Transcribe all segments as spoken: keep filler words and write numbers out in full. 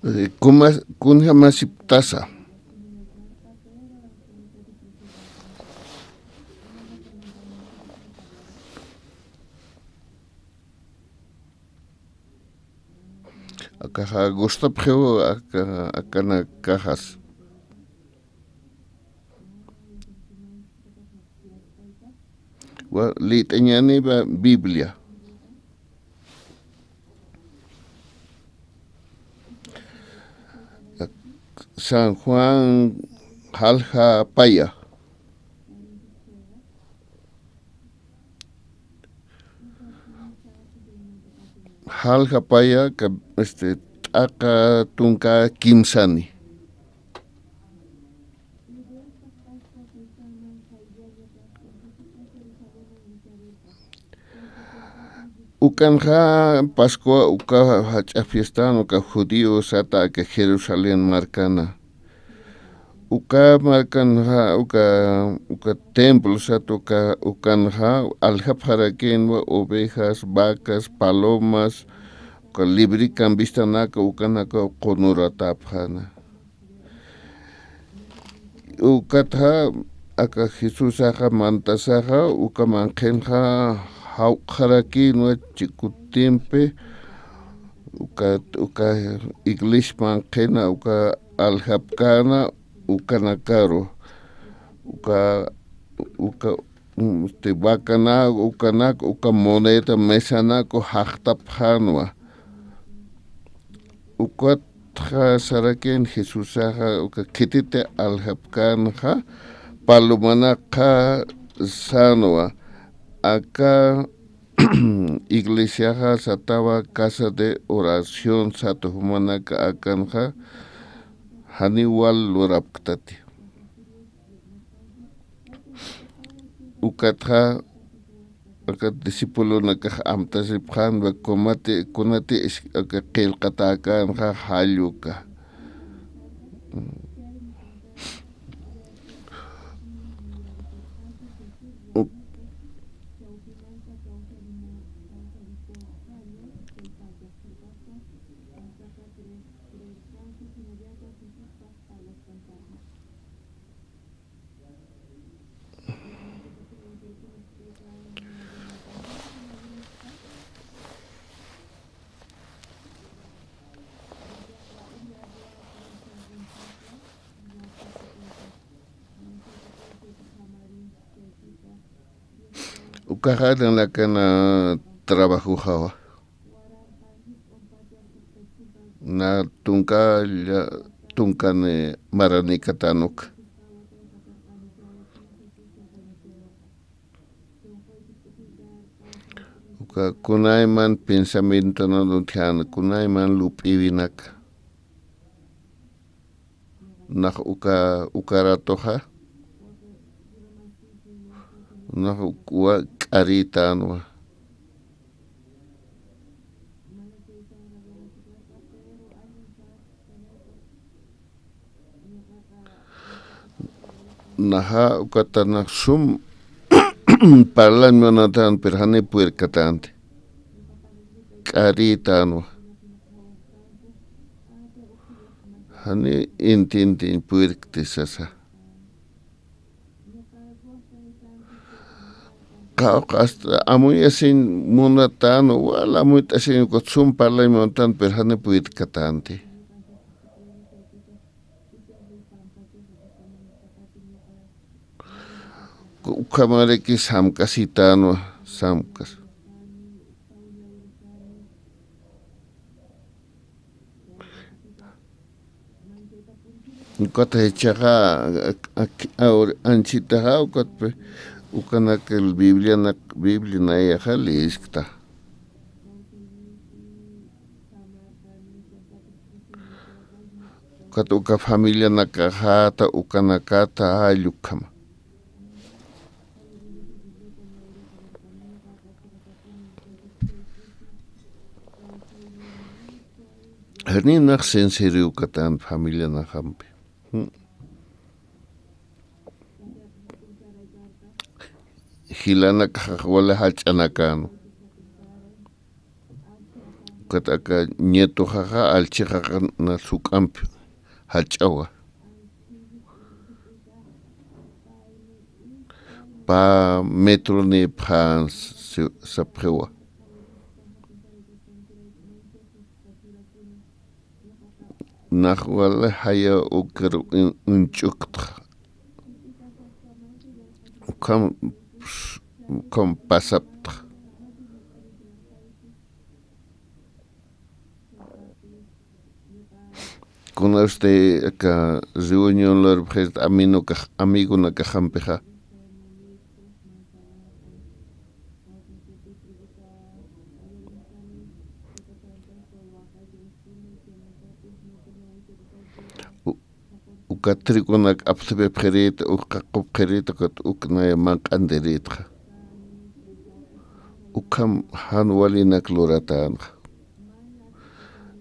Eh, kumas-, kunjamasiptasa. Akaxa gustapxiw aka-, akanakaxas. Wa-, liyt'añäniwa Biblia. San Juan Jalja Paya. Jalja Paya ka, este, t'aqa tunka kimsani. Ukanxa Pascua uka jach'a fiestan, uka judío sata aka Jerusalén markana. Uka markanxa, uka, uka templo sat uka, ukanxa aljapxarakïnwa ovejas, vacas, palomas, uka libri cambistanaka ukanaka qunuratapxäna. Ukatxa aka Jesusaxa mantasaxa, uka manqhinxa jawq'xarakïnwa chikutimpi, uka, uka iglesia manqhina, uka aljapkäna, ukanakaru, uka, uka, mm, este, vacanak, ukanak, uka moneda mesanak jaqtapxänwa. Ukatxa sarakïn Jesusaxa, uka khititi aljapkänxa, palomanakxa sänwa, aka iglesiaxa satawa casa de oración sat jumanaka akanxa, janiw wal lurapktati. Ukatxa, aka discipulonakax amtasipxänwa, kunati, kunati is-, aka qillqatäkänxa jall uka. Ukaxa nanakana trabajoxawa. Na tunka lla-, tunkani maranikatän uka. Uka kunayman pensamientonan utjäna, kunayman lup'iwinaka. Nax uka, uka ratoxa, nax ukwa k'arïtänwa. Naxa ukatanax sum parlañ munatän, pero janiy purirkatänti. K'arïtänwa. Janiy inti intiñ purirkti sasa. Qawqha hasta amuyasiñ munatän, wal amuyt'asiñ, ukat sum parlañ munatän, pero janiy purirkatänti. Ukhamaraki samkasïtänwa, samkas. Ukat jichhaxa, ak-, ak-, awr-, anchhitaxa, ukat pe, ukanak el Biblianak, Biblia nayaxa leeskta. Ukat uka familianakaxäta, ukanakata, jall ukhama. Janiy nax sincero ukatän familianakampi. Jilanakax wali jach'anakänwa. Ukat aka ñatuxaxa, alchixaxa na suk'ampi jach'awa. Pä metronïpxän si-, sapxiwa. Nax wali jaya ukir un-, uñch'uktxa. Ukham, ukham pasaptxa. Kunasti aka reunión lurapxirta aminukax, amigonakaxampixa. U-, uka trigunak apthipipxirïta, uk qaqupxirïta, ukat uk nay manq'antirïtxa. Ukham jan walinak luratänxa.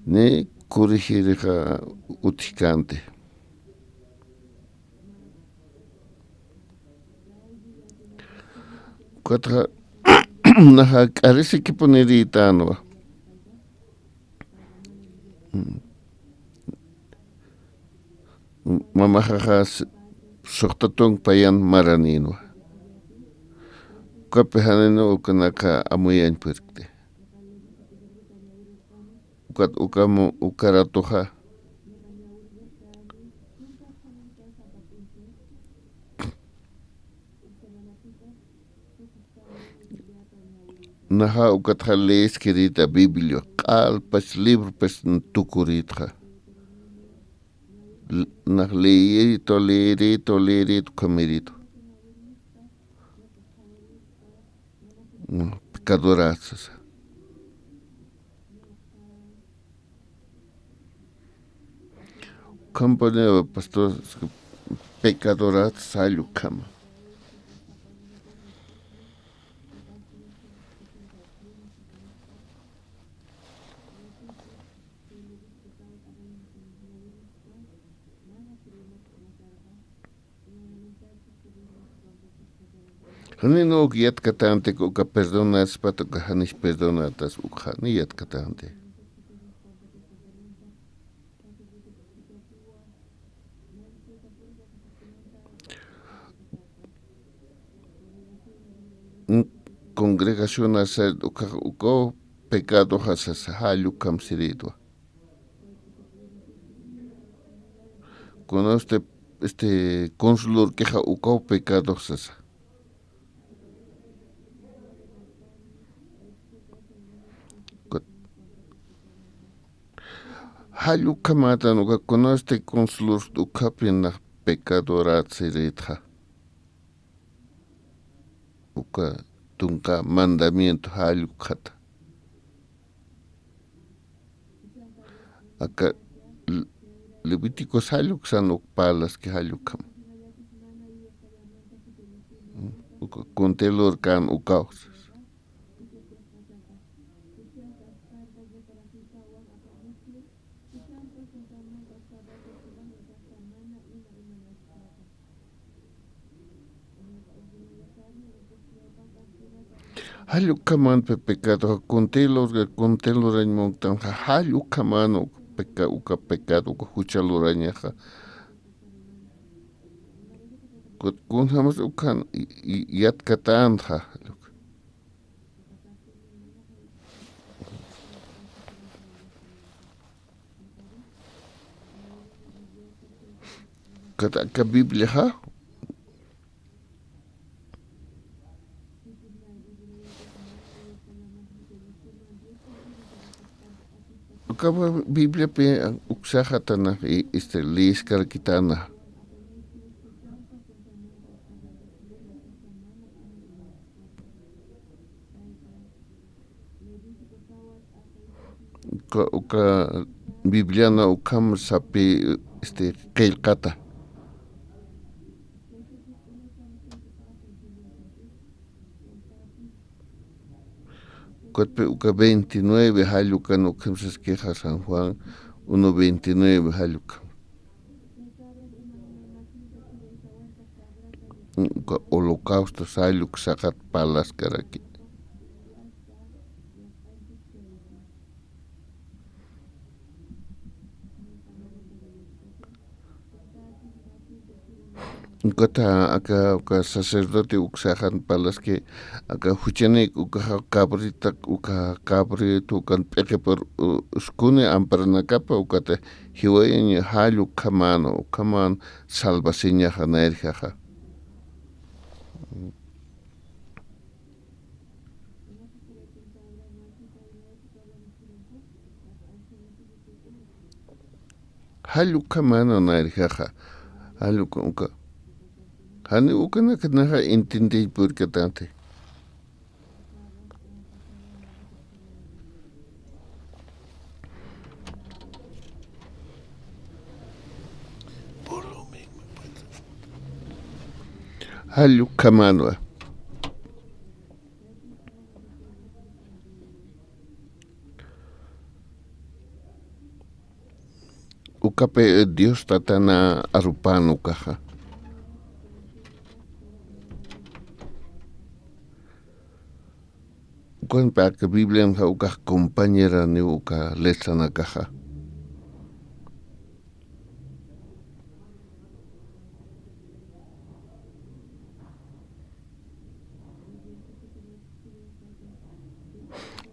Ni corregirixa utjkänti. Ukatxa naxa k'arisikipunirïtänwa. Mamaxaxa s-, suxta tunk payan maranïnwa. Ukapi janini ukanaka amuyañ purkti. Ukat ukamu, ukaratuxa. Naxa ukatxa leeskirïta Biblia, q'alpach libropas tukurïtxa. L-, nax leerïtu, leerïtu, leerïtu, ukhamiritu. Mm, pecadoräta sasa. Ukham paniwa, pastor, pecadoräta salla ukhama. Janini uk yatkatänti uka perdonaspat, uka janis perdonatas, uk jani yatkatänti. Congregación uka, uka pecadoxa sasa, jall ukham sirïtwa. Kunasti, este, consularkixa ukaw pecadox sasa. Kut-, jall ukhamätan uka, kunasti consular ukhapi nax pecadoräta sirïtxa. Uka tunka mandamiento jall ukhata. Aka L-, Levítico jall uksan uk parlaski jall ukham. Uka kunti lurkän ukaw. Jall ukhaman pe pecado, kunti lur-, kunti lurañ muntanxa, jall ukhaman uk peca-, uka pecado, uka jucha lurañaxa. Kut-, kunjamas ukhan i-, i-, yatkatänxa. Kat aka Bibliaxa, aka Bibliapi uksaxatana, i-, este, leeskarakitana. Uka, uka Bibliana ukham sapi, este, qillqata. Ukatpi uka veintinueve jall ukan ukham saskixa, San Juan uno veintinueve jall ukham. Uka holocausto jall uk saqat parlaskaraki. Ukata aka, uka sacerdote uksaxan parlaski, aka juchanik ukaxa cabrita, uka cabrito ukan p'iqipur, u-, uskuni amparanakapa, ukata jiwayañ jall ukhamäna, ukhamäna salvasiñaxa nayrjaxa. Jall ukhamäna nayrjaxa. Jall uka, uka. Jani ukanakanaxa entiendiñ purkatänti. Jall ukhamänwa. Ukapi Dios Tatana arupän ukaxa. Ukanpa aka Biblianxa ukax compañeraniw uka letranakaxa.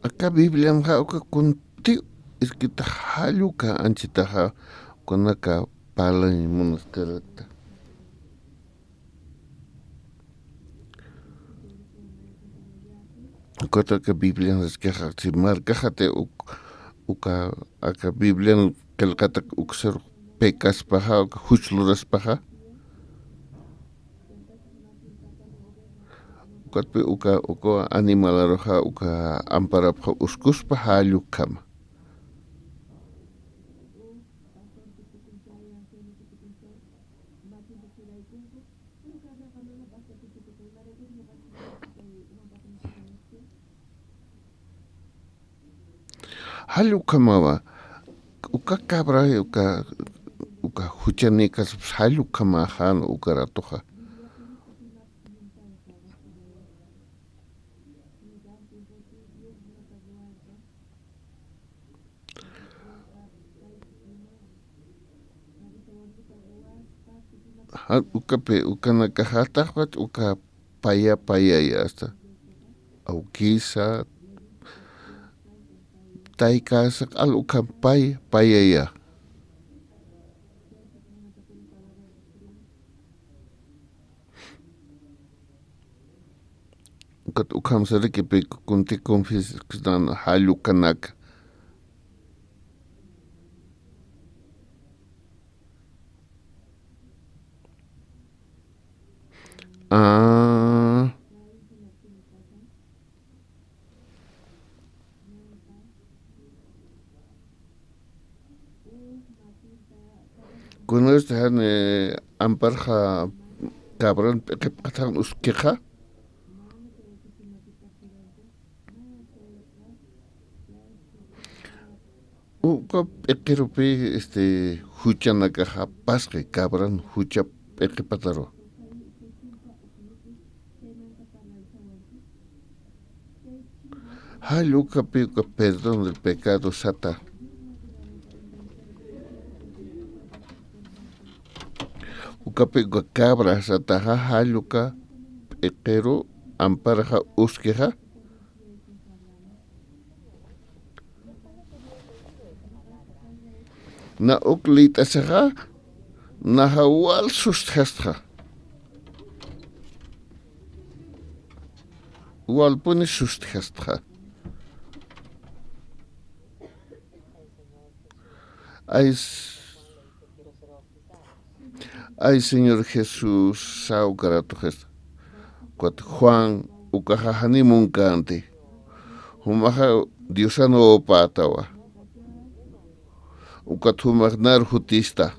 Aka Biblianxa uka kuntiw iskitax jall uka anchitaxa ukanaka parlañ munaskarata. Ukat aka Biblian iskixa, si markaxati uk-, uka aka Biblian qillqatak uksar pecaspaxa, uka juch luraspaxa. Ukatpi uka, uka animalaruxa, uka amparapxa uskuspa jall ukhama. Jall ukhamawa, uka cabra, uka, uka juchanikas jall ukhamaxan uka ratuxa. Ja, ukapi, ukanakaxataxwat uka paya, payaya asta. Awkisa, taykasa, q'al ukham pay, payaya. Ukat ukham sarakipi kunti confiesnan jall ukanaka. Ah. Kunasti jan, eh, amparxa cabran p'iqipxatxan uskixa. Uka p'iqirupi, este, juchanakaxa pasxi, cabran jucha p'iqipataru. Jall ukapi uka perdón del pecado sata. Ukapi uka cabra sataxa, jall uka p'iqiru amparxa uskixa. Na uk lït'asixa, naxa wal sustjastxa. Walpuni sustjastxa. Ay, s-, ay, Señor Jesús, sawkaratuxista. Ukat Juan, ukaxa jani munkänti. Jumaxa Diosan wawapätawa. Ukat jumax nar jutista.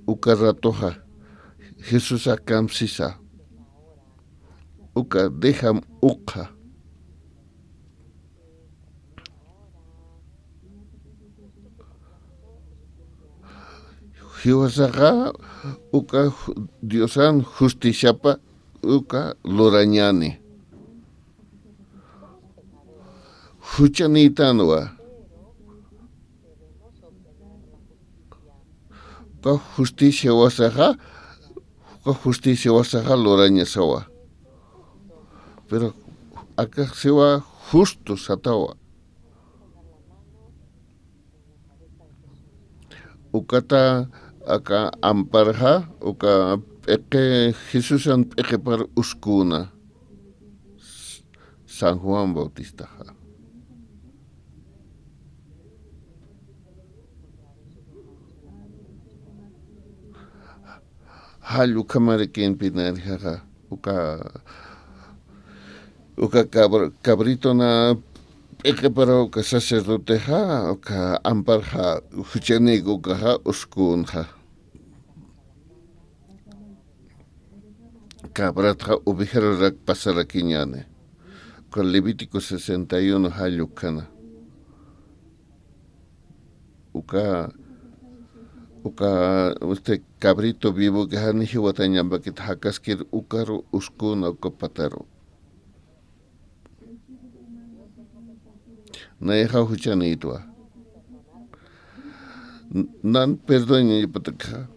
Uka ratuxa Jesusa kamsisa. Uka dejam uqha. Jiwasaxa uka ju-, Diosan justiciapa uka lurañäni. Juchanïtanwa. Uka justicia jiwasaxa Uka justicia siwasaxa lurañasawa. Pero akax siwa justo satawa. Ukata aka amparxa, uka p'iqi, Jesusan p'iqipar uskuna. San Juan Bautistaxa. Jall ukhamarakinpinarixaxa, uka, uka cabr-, cabritona p'iqipara uka sacerdotexa, uka amparxa, juchanïk ukaxa uskünxa. Cabratxa ovejarurak pasarakiñäni. Uka Levítico sesenta y uno jall ukhana. Uka, uka, este cabrito vivoki jani jiwatañampakit jakaskir ukaru usküna uka pataru. Nayaxa juchanïtwa. N-, nan perdonañapatakxa.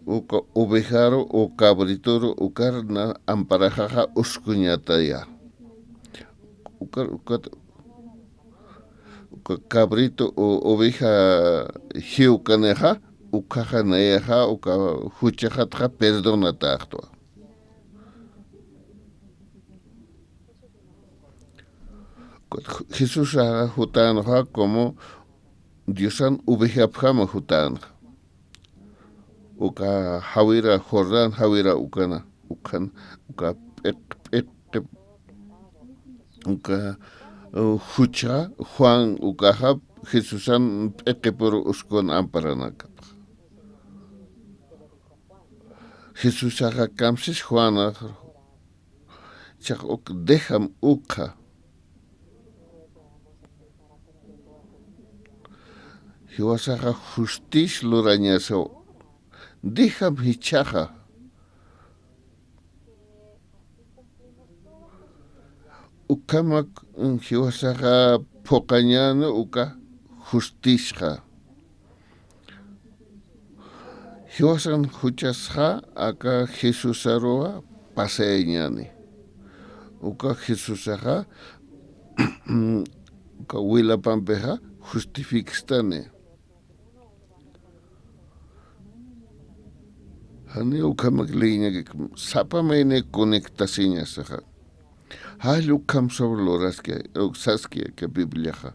Uka ovejaru o cabritoru ukar na amparaxaxa usküñataya. Ukar, ukat, uka cabrito o oveja jiwkanixa, ukhaxa nayaxa, uka juchaxatxa perdonatäxtwa. Jesusaxa jutänxa como Diosan ovejapjama jutänxa. Uka jawira, Jordán jawira ukana, ukhan, uka p'iq-, p'iqi, uka, uh, jucha Juan ukaxa Jesusan p'iqipuru uskun amparanakapxa. Jesusaxa kamsis Juanax, chax uk, déjam ukxa. Jiwasaxa justicia lurañasaw. Déjam jichhaxa. Ukhamak, mm, jiwasaxa phuqañäni uka justiciaxa. Jiwasan juchasxa aka Jesusaruwa pasayañäni. Uka Jesusaxa, uka wilapampixa justifikstani. Jani ukhamak leyñakik, sapa mayni conectasiñasaxa. Jall ukham sobre luraski, uk saski aka Bibliaxa.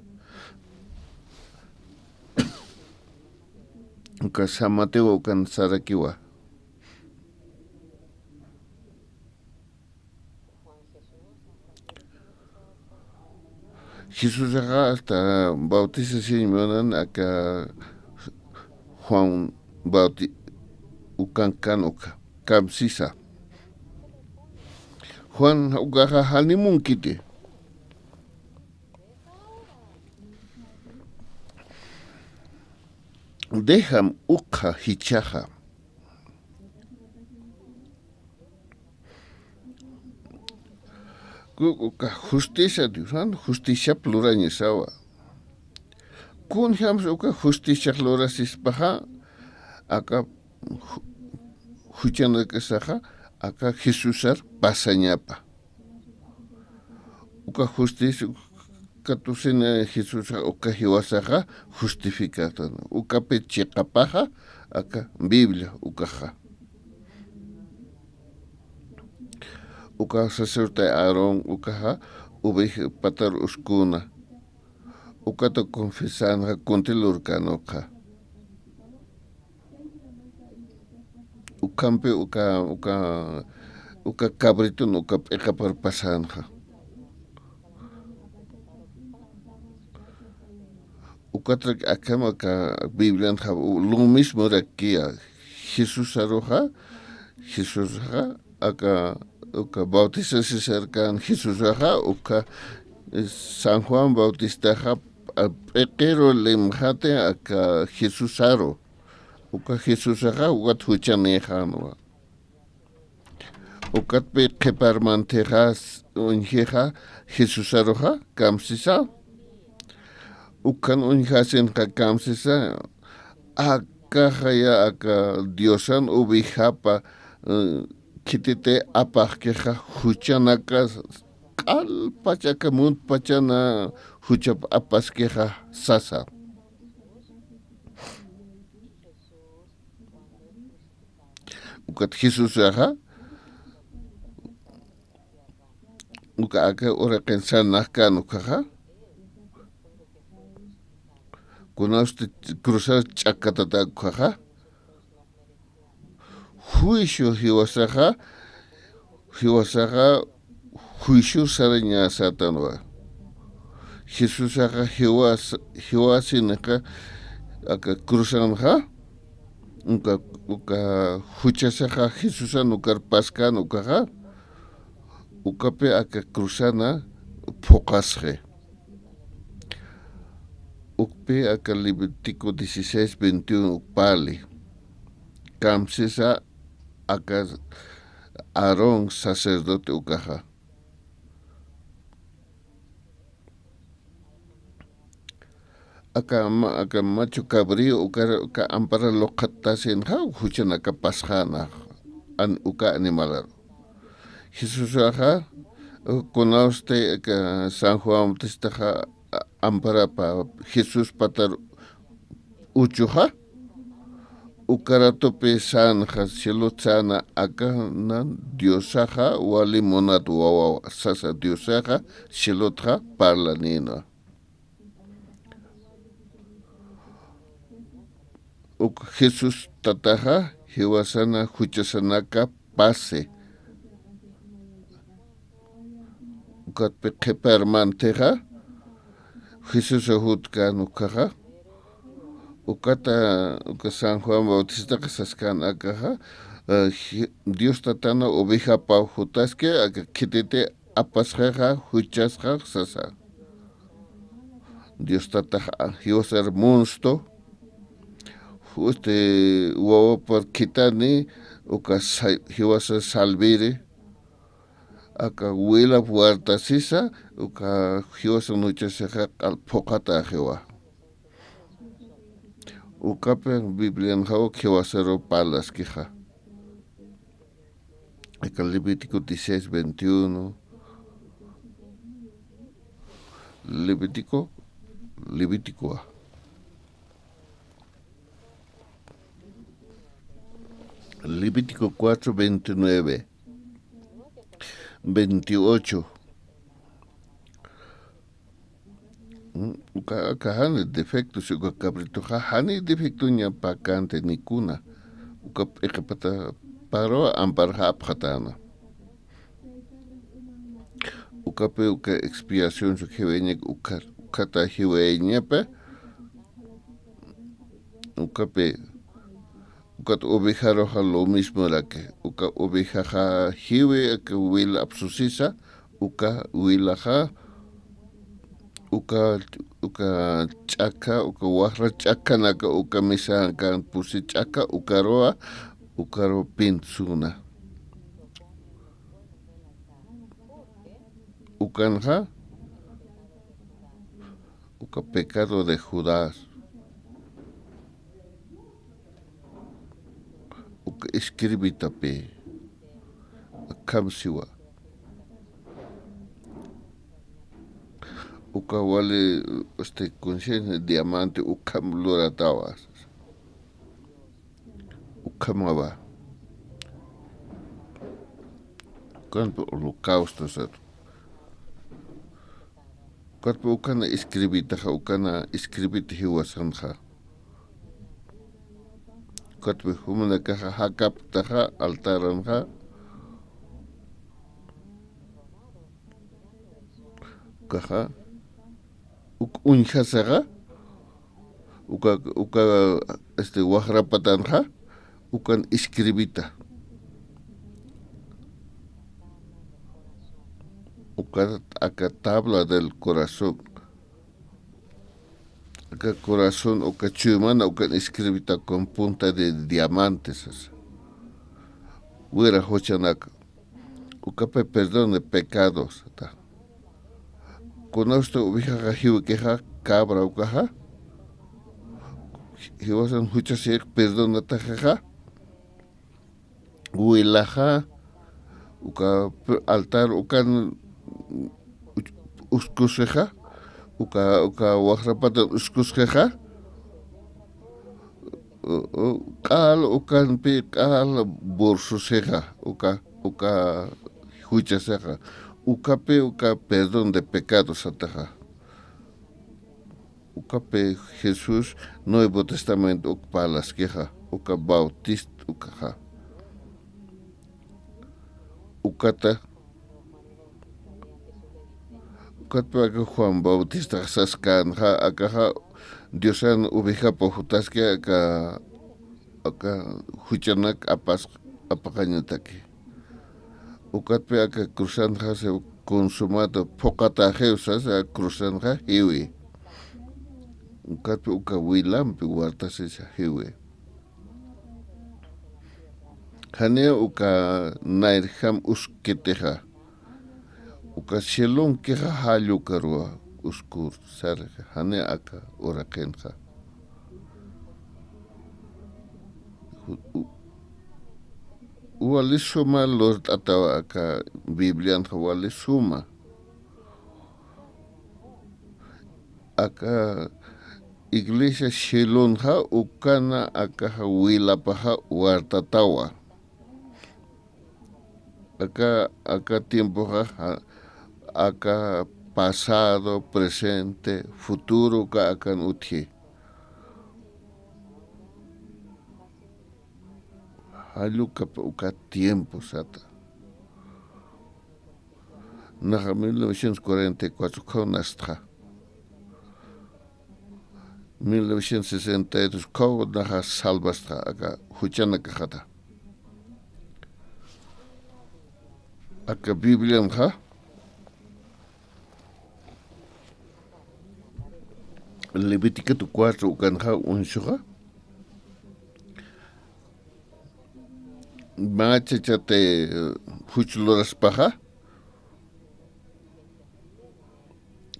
Uka San Mateo ukan sarakiwa. Jesusaxa hasta bautisasiñ munan aka Juan Bauti-, ukan kan uka, kamsisa. Juan ukaxa janimunkiti. Déjam ukxa jichhaxa. Ku-, uka justicia Diosan, justiciap lurañasawa. Kunjams uka justiciax lurasispaxa, aka ju-, juchanakasaxa, aka Jesusar pasañapa. Uka justicia, uka tusina Jesusax uka jiwasaxa justificatan. Ukapi chiqapaxa aka Biblia ukaxa. Uka sacerdote Aarón ukaxa oveja patar uskuna. Ukata confesanxa kunti lurkan ukxa. Ukhampi uka, uka, uka cabritun uka p'iqapar pasanxa. Ukatrak akham aka Biblianxa lo mismorakiya. Jesusaruxa, Jesusaxa, aka, uka bautisasisarkan Jesusaxa, uka, eh, San Juan Bautistaxa, a, p'iqiru limxati aka Jesusaru. Uka Jesusaxa, ukat juchanïxänwa. Ukatpi qhiparmantixa, uñjixa, Jesusaruxa, kamsisa. Ukan uñjasinxa kamsisa, aka Akaxaya aka Diosan ovejapa, eh, khititi apaxkixa juchanaka q'alpach aka muntpachana juchap apaskixa sasa. Ukat Jesusaxa, uka aka uraqin sarnaqkän ukaxa, kunasti cruzar ch'akatata ukaxa, juicio jiwasaxa, jiwasaxa juicio sarañasatanwa. Jesusaxa jiwas, jiwasinixa aka cruzanxa, uka, uka juchasaxa Jesusan ukar paskan ukaxa, ukapi aka cruzana phuqasxi. Ukpi aka Levítico dieciséis veintiuno pali. Kamsisa aka Aarón sacerdote ukaxa. Aka ma-, aka macho cabrío uka, uka ampara luqhatasinxa juchanaka pasxäna an-, uka animalaru. Jesusaxa, kunawsti aka San Juan Bautistaxa, a-, amparapa Jesús patar uchuxa, uka ratupi sänxa, cielot säna, akanan Diosaxa wali munat wawawa sasa, Diosaxa cielotxa parlanïnwa. Uk Jesús tataxa jiwasana juchasanaka pasi. Ukatpi qhipa hermantixa Jesusa jutkän ukaxa. Ukata, uka San Juan Bautistaxa saskän akaxa, eh, Je-, Dios tatana ovejapaw jutaski, aka khititi apasxixa, juchasxa sasa. Dios tatax jiwasar munstu, este, wawapar khitani, uka sa-, jiwasar salviri, aka wila puerta sisa, uka jiwasa nuchasixa q'al phuqataxiwa. Ukapi Biblianxa uk jiwasaru parlaskixa. Aka Levítico dieciséis veintiuno. Levítico, Levítico. Levítico cuatro veintinueve, veintiocho. Mm, uka, uka jani defecto, si uka cabritoxa jani defectoña pakänti nikuna. Uka p'iqipata parwa amparxa apxatäna. Ukapi uka expiación su jiwayañak uka, ukata jiwayañapa. Ukapi, ukat ovejaruxa lo mismoraki. Uka ovejaxa jiwi aka wila apsusisa, uka wilaxa, uka, uka ch'aka, uka waxra ch'akanaka, uka misankan pusi ch'aka, ukaruwa, ukaru pinsuna. Ukanxa, uka pecado de Judas. Uka escribitapi. Akham siwa. Uka wali, este, conciencia diamante ukham luratawa. Ukhamawa. Ukanpi holocausto sat. Ukatpi ukana escribitaxa, ukana escribita jiwasanxa. Ukatpi jumanakaxa jakaptaxa altaranxa. Ukaxa, uk uñjasaxa, uka, uka, este, waxrapatanxa, ukan escribita. Uka aka tabla del corazón. Aka corazón, uka chuymana, ukan escribita con punta de diamantes, sasa. Wira juchanaka. Ukapi perdón de pecados, sata. Kunawsti ovejaxa jiwkixa, cabra ukaxa. jiwasan juchasiq perdonataxixa, wilaxa, uka p-, altar ukan uch-, uskusixa, uka, uka waxrapatan uskusixa, u-, u-, q'al ukanpi q'al bursusixa, uka, uka juchasixa, ukapi uka perdón de pecado sataxa. Ukapi Jesús Nuevo Testamento uk parlaskixa, uka Bautista ukaxa. Ukata, ukatpa aka Juan Bautista saskänxa, akaxa Diosan ovejapa jutaski aka, aka juchanak apas-, apaqañataki. Ukatpi aka cruzanxa se consumado, phuqatäxiw sasa cruzanxa jiwi. Ukatpi uka wilampi wartasisa jiwi. Janiw uka nayrjam uskitixa. Uka cielonkixa jallukaruwa uskur sarxa, janiw aka uraqinxa. U-, u-, wali suma lurt'atawa aka Biblianxa, wali suma. Aka iglesia cielonxa ukana akaxa wilapaxa wartatawa. Aka, aka tiempoxa, ja-, aka pasado, presente, futuro ka akan utji. Jallukapa uka tiempo sata. Naxa mil novecientos cuarenta y cuatro ukhaw nastxa. Mil novecientos sesenta y dos ukhaw naxa salvastxa aka juchanakaxata. Aka Biblianxa, Levítico cuatro ukanxa uñsuxa, mä chachati, eh, juch luraspaxa,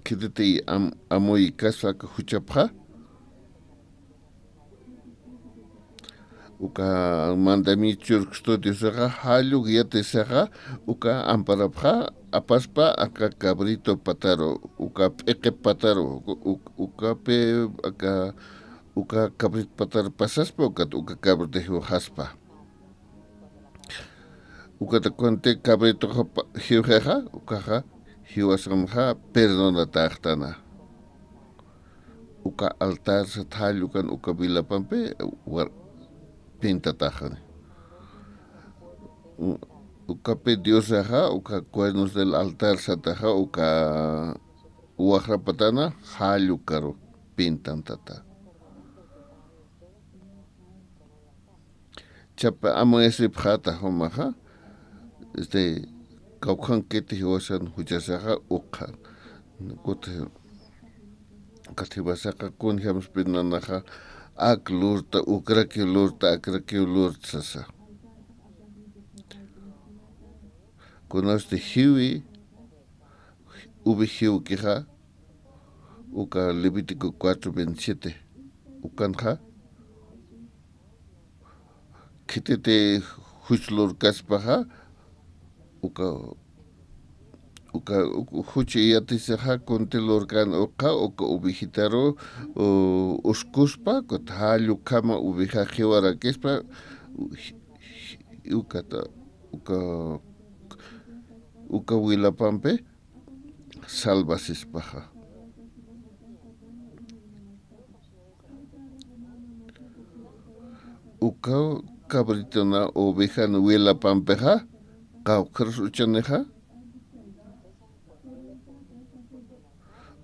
khititi am-, amuykaspa aka juchapxa, uka mandamiento churkstu Diosaxa, jalluk yatisixa, uka amparapxa apaspa aka cabrito pataru, uka p'iqi pataru, u-, u-, ukapi aka, uka cabrito pataru pasaspa, ukat uka cabrito jiwxaspa. Ukata kunti cabritoxa pa-, jiwxixa, ukaxa jiwasanxa perdonatäxtana. Uka altar sat jallukan uka wilapampi war-, pintatäxani. U-, ukapi Diosaxa, uka cuernos del altar sataxa, uka waxrapatana jallukaru pintantata. Chapa amuyasipxäta jumaxa, este, kawkhankiti jiwasan juchasaxa ukxa. Kuti, ukat jiwasaxa kunjamspi nanaxa, ak lurta, ukrakiw lurta, akrakiw lurta sasa. Kunasti jiwi, ubi jiwkixa, uka Levítico cuatro veintisiete, ukanxa, khititi juch lurkaspaxa, uka, uka, u-, juch yatisixa kunti lurkan ukxa, uka ovejitaru, u-, uskuspa, ukat jallukama oveja jiwarakispa, u-, ji-, ji-, ukata, uka, uka wilapampi, salvasispaxa. Uka cabritona ovejan wilapampixa, qawqharus uchanixa.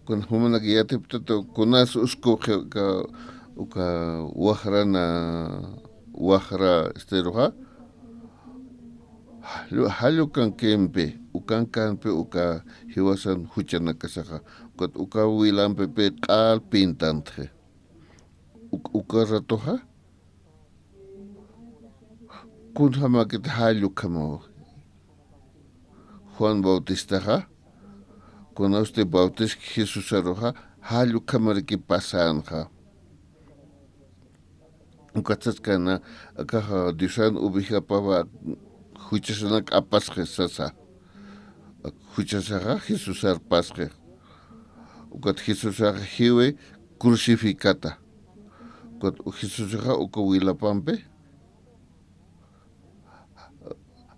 Kun jumanak yatiptata kunas uskuxi uka, uka waxrana, waxra esteruxa. Jallu-, jallukankimpi, ukankampi uka jiwasan juchanakasaxa, ukat uka wilampipi q'al pintantxi. Uk-, uka ratoxa, kunjamäkiti jallukhamaw. Juan Bautistaxa, kunasti Bautiski Jesusaruxa, jallukhamaraki pasänxa. Ukat saskana, akaxa Diosan ovejapawa juchasanak apasxi sasa. Juchasaxa Jesusar pasxi. Ukat Jesusaxa jiwi crucificata. Ukat Jesusaxa uka wilapampi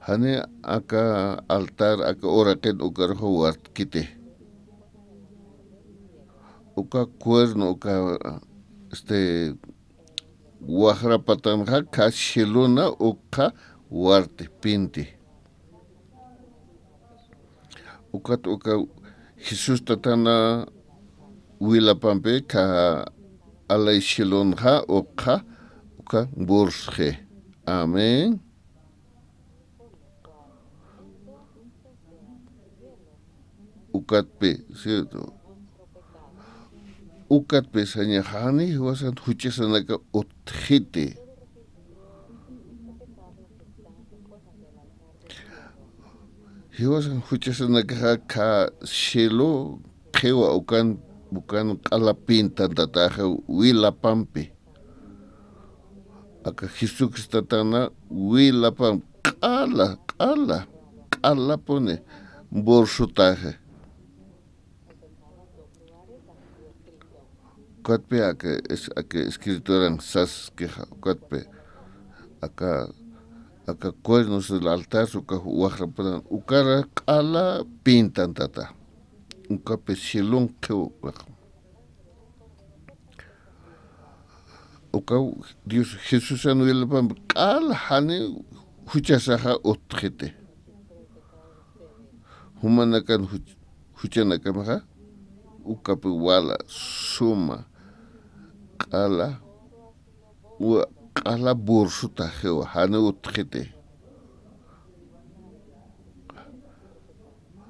jani aka altar, aka uraqin ukaruxa wartkiti. Uka cuerno, uka, este, waxra patanxa kha cielona ukxa warti, pinti. Ukat uka Jesús Tatana wilapampi kha alay cielonxa ukxa uka bursxi. Amén. Ukatpi, ¿cierto? Ukatpi sañaxa jani jiwasan juchasanaka utjiti. Jiwasan juchasanakaxa kha cielo qhiwa ukan, ukan q'ala pintantataxa wilapampi. Aka Jesucristo Tatana wilapampi q'ala, q'ala, q'alapuni bursutaxa. Ukatpi aka es-, aka escrituran saskixa, ukatpi aka, aka cuernos del altar, uka waxra patan, ukara q'ala pintantata. Ukapi cielon qhiw. Ukaw Dios Jesusan wilapampi q'ala jani juchasaxa utjiti. Jumanakan juch-, juchanakamaxa, ukapi wala suma q'ala, wa-, q'ala bursutaxiwa, jani utjiti.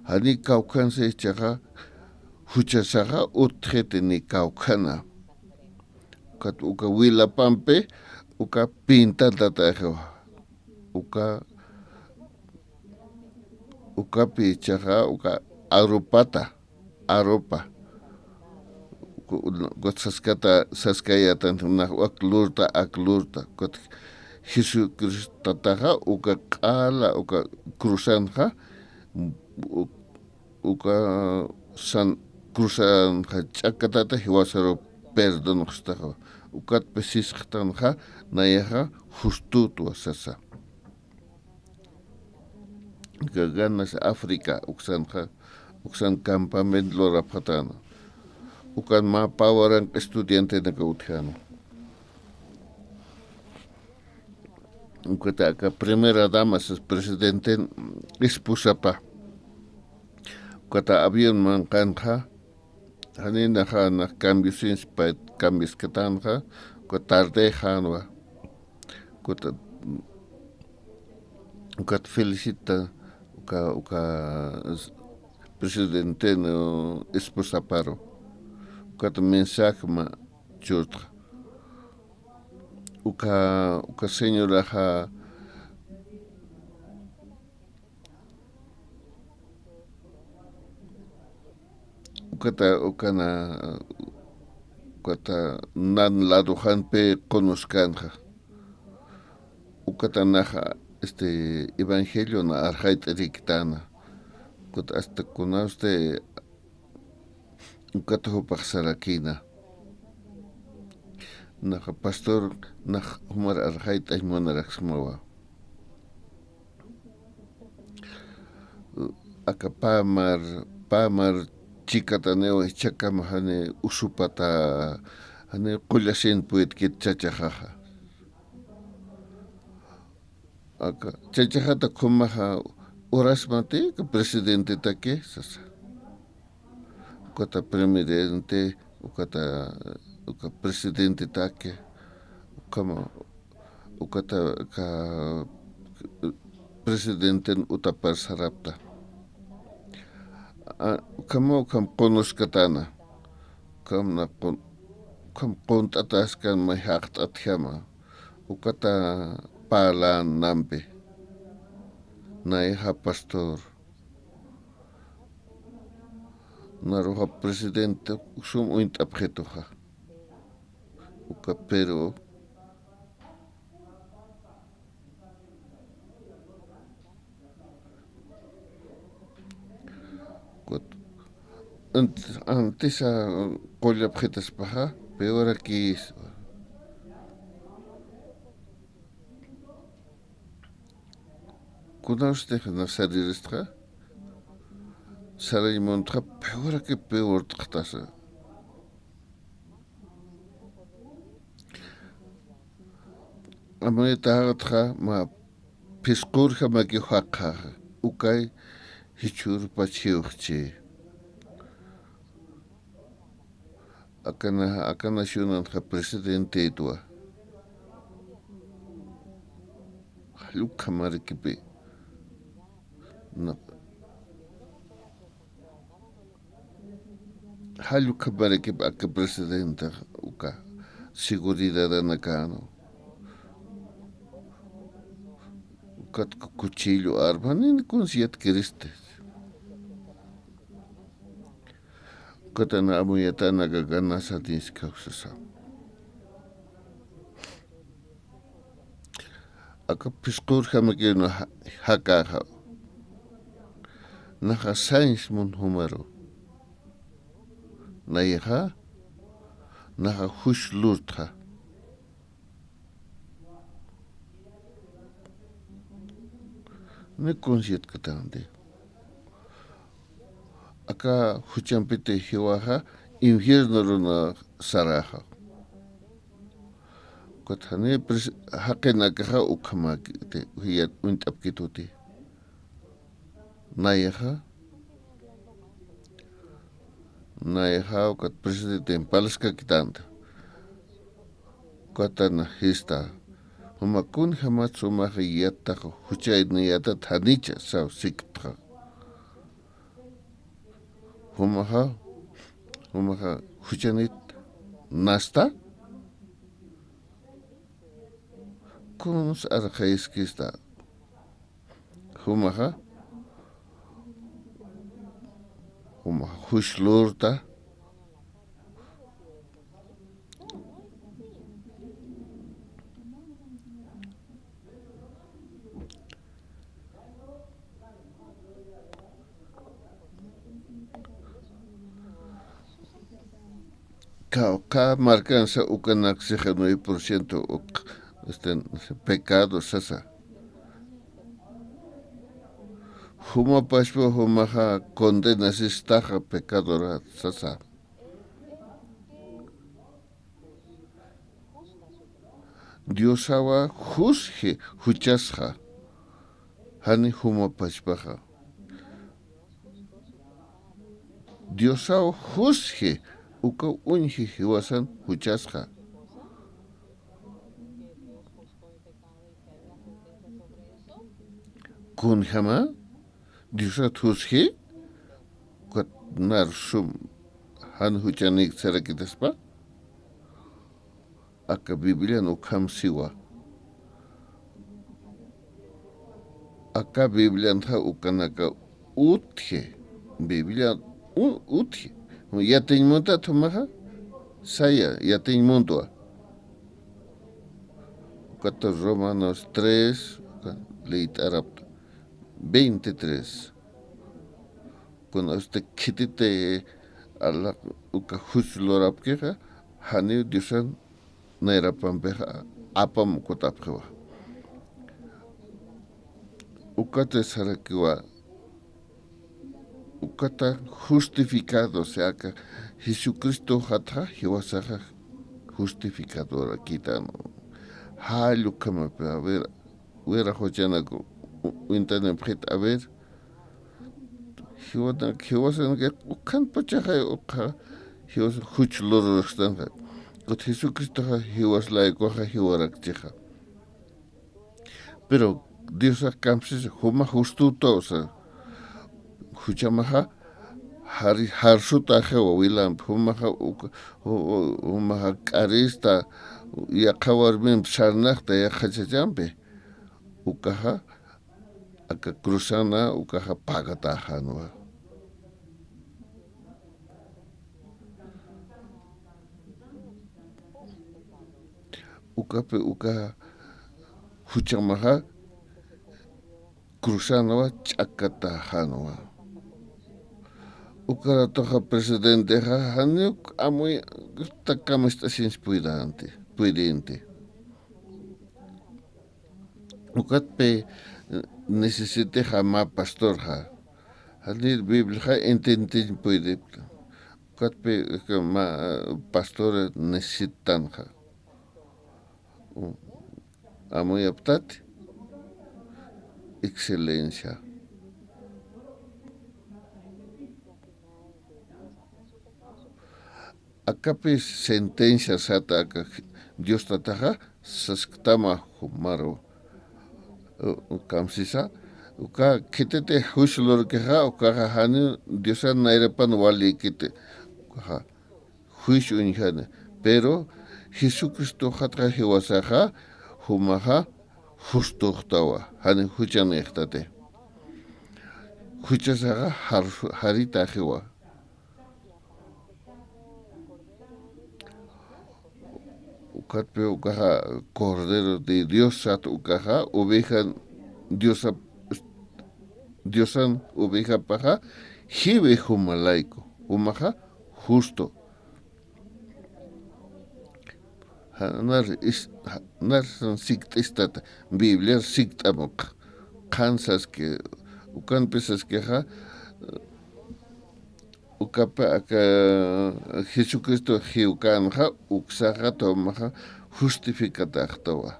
Jani kawkhansa ichaxa, juchasaxa utjiti ni kawkhana. Ukat uka wilapampi, uka pintantataxiwa. Uka, ukapi ichaxa, uka arropata, arropa. Ku-, ku-, saskata, saskayatan nax ak lurta, ak lurta. Kut Jesucristataxa, uka q'ala, uka cruzanxa, u-, uka san-, cruzanxa ch'akatata jiwasaru perdonxtaxa. Ukatpi sisxtanxa, nayaxa justutwa sasa. Gaganas África uksanxa, uksan campamento lurapxatäna. Ukan mä pä waranqa estudiantenaka utjäna. Ukata aka primera dama sas presidenten esposapa. Ukata avión manqanxa, jani naxa nax cambiosins payt cambioskätanxa, uka tardexänwa. Ukat, ukat felicita, uka, uka s-, presidenten esposaparu. Ukat mensaje mä churtxa. Uka, uka señoraxa, ukata, ukana, ukata nan ladoxanpi qunuskänxa. Ukata naxa, este, evangeliona arxayt'irïktäna. Ukata hasta kunawsti, ukata jupax sarakïna. Naxa pastor, nax jumar arxayt'añ munaraksmawa. Aka pä mar, pä mar chikataniwa jichhakama jani usupata, jani qullasin puytkit chachaxaxa. Aka chachaxata khumaxa urasmati, aka presidentetaki sasa. Ukata presidente, ukata, uka presidentetaki, ukhama, ukata aka presidenten utapar sarapta. A, ukhama, ukham qunuskatana. Ukham na qun-, ukham qunt'ataskan may jaqt'atjama. Ukata parlana nampi. Nayaxa pastor. Naruxa presidente sum uñt'apxituxa. Uka pero Kut-, ant-, antisa qullapxitaspaxa, peorakis. Kunawstix na sariristxa, sarañ muntxa, peoraki peortxtasa. Amuyataxatxa, ma phisqurjamakiw jaqhaxa, ukay jichhürpach jiwxchi. Akana, akana nacionanxa presidentetwa. Jall ukhamarakipi. Na. Jall ukhamarakipi aka presidentax uka seguridadanakäna. Ukat cuchillo arma, ni, ni kuns yatkiristi. Ukatana amuyatänaka ganasaniskawsasa. Aka phisqurjamakiw na ja-, jaqhaxa. Naxa sañs mun jumaru. Nayaxa, naxa juch lurtxa. Ni kuns yatkatänti. Aka juchampiti jiwaxa infiernoru na saraxa. Ukat jani pres-, jaqinakaxa ukhamäkiti, jiyat uñt'apkituti. Nayaxa, nayaxa ukat presidenten parlaskakitänti. Ukatana jista. Juma kunjamat sumax yattax juchayniyatat janicha saw siktxa. Jumaxa, jumaxa juchanit nasta. Kuns arxayiskista. Jumaxa, jumaxa juch lurta. Qawqha markansa ukanak sesenta y nueve por ciento uk, este, pecado sasa. Juma pachpa jumaxa condenasistaxa pecadorat sasa. Diosawa jusji juchasxa, jani juma pachpaxa. Diosaw jusji, uka uñji jiwasan juchasxa. Kunjama, Diosat jusji, ukat nar sum jan juchanik sarakitaspa. Aka Biblian ukham siwa. Aka Biblianxa ukanaka utji. Biblian u-, utji. Yatiñ muntat jumaxa, saya, yatiñ muntwa. Ukata Romanos tres, uka liyt'arapta. Veintitrés. Kuna usted khititi alaq uka juch lurapkixa, janiw Diosan nayrapampixa apam ukutapxiwa. Ukata sarakiwa, ukata justificado, o sea, aka Jesucristo jatxa jiwasaxa justificadorakitan. Jall ukhamapi, a ver, wirax juchanak u-, uñtanipxit, a ver. Jiwanak, jiwasanakax ukhan pachaxay uqha, jiwasan juch lururxtanxa. Kut Jesucristoxa jiwas laykuxa jiwarakchixa. Pero Diosax kamsisa, juma justuta, o sea, juchamaxa, jari-, jarsutaxiwa wilampi, jumaxa, uka, ju-, ju-, jumaxa k'arista, yaqha warmimpi sarnaqta yaqha chachampi. Ukaxa, aka cruzana, ukaxa pagataxänwa. Ukapi, uka juchamaxa cruzanwa, ch'akataxänwa. Ukaratuxa presidentexa janiw amuy takam ist'asinsi puydinti, puydinti. Ukatpi necesitexa mä pastorxa. Janir Bibliaxa entiendiñ puydipta. Ukatpi mä pastor necesitanxa. Amuyaptati, excelencia. Akapi sentencia sata aka Dios Tataxa sasktama jumaru. Kamsisa, uka khititi juicio lurkixa, ukaxa jani Diosan nayrapan walikiti. Ukaxa juicio uñjani. Pero Jesucristoxatxa jiwasaxa, jumaxa justoxtawa, jani juchanïxtati. Juchasaxa jar-, jaritaxiwa. Ukatpi ukaxa Cordero de Dios sat ukaxa, oveja Diosa, Diosan ovejapaxa jiwi juma layku, jumaxa justo. Janar is-, ja-, nar sikt'istata, Bibliar sikt'am uka. Qhan saski, ukanpi saskixa, ukapa aka Jesucristo jiwkänxa, uksaxa tumaxa justificataxtawa.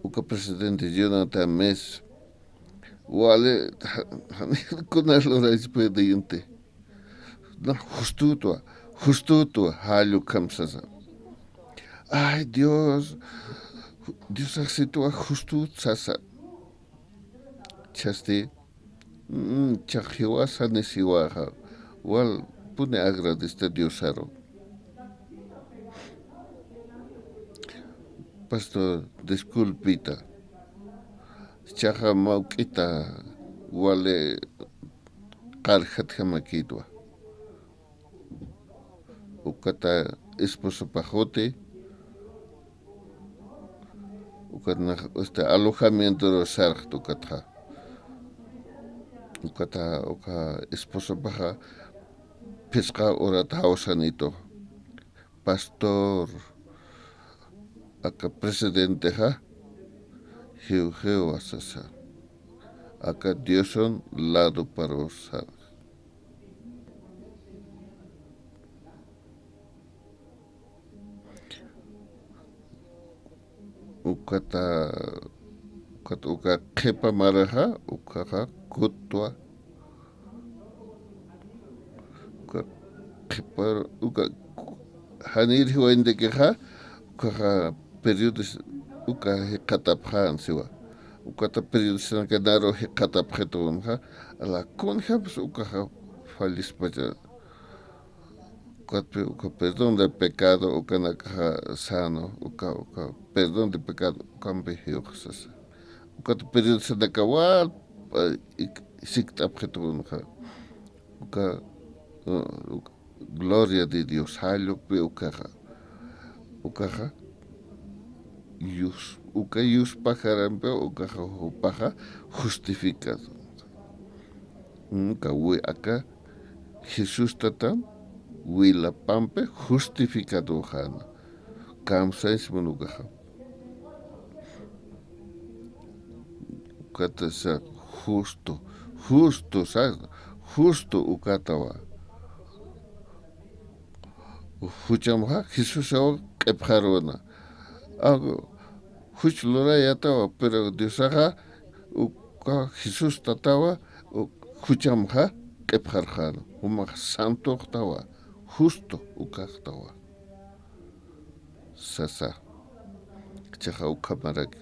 Uka presidente Jonathan Mes, wali, ja-, ja-, kunar luraysi puede yunti. Na, justutwa, justutwa, jallu kamsasa. Ay, Dios, Diosax sitwa justut sasa. Chasti, mm, chax jiwasa ni siwaxa, wal puni agradecta Diosaru. Pastor, disculpita. Chaxa mawk'ita wali qarjatjamakitwa. Ukata esposopax uti, ukat nax, este, alojamientoru sarxta ukatxa. Ukata, uka esposopaxa phisqa urata jawsanitu. Pastor, aka presidentexa jiw jiwa sasa. Aka Diosan ladoparu sarx. Ukata, ukata uka qhipa maraxa, ukaxa kutwa. Uka qhipa, uka janir jiwayntakixa, ukaxa periodis-, uka jikxatapxän siwa. Ukata periodistanaka naru jikxatapxitunxa, ala kunjams ukaxa fallispacha. Ukatpi uka perdón de pecado, ukanakaxa sano, uka, uka perdón de pecado, ukampi jiwxsasa. Ukat periodistanaka wal, eh, ik-, sikt'apxitunxa. Uka, uh, uka, gloria de Dios, jallukpi ukaxa. Ukaxa, yus-, uka yuspajarampi ukaxa jupaxa justificado. Uka wi-, aka Jesús Tatan wilapampi justificadoxäna. Kamsañs munukaxa. Ukata sa justo, justo sa, justo ukatawa. Juchamxa Jesusawa q'ipxaruna. Aw, juch lurayatawa, pero Diosaxa uka Jesús Tatawa, u-, juchamxa q'ipxarxäna. Jumax santoxtawa, justo ukaxtawa. Sasa. Chaxa ukhamaraki.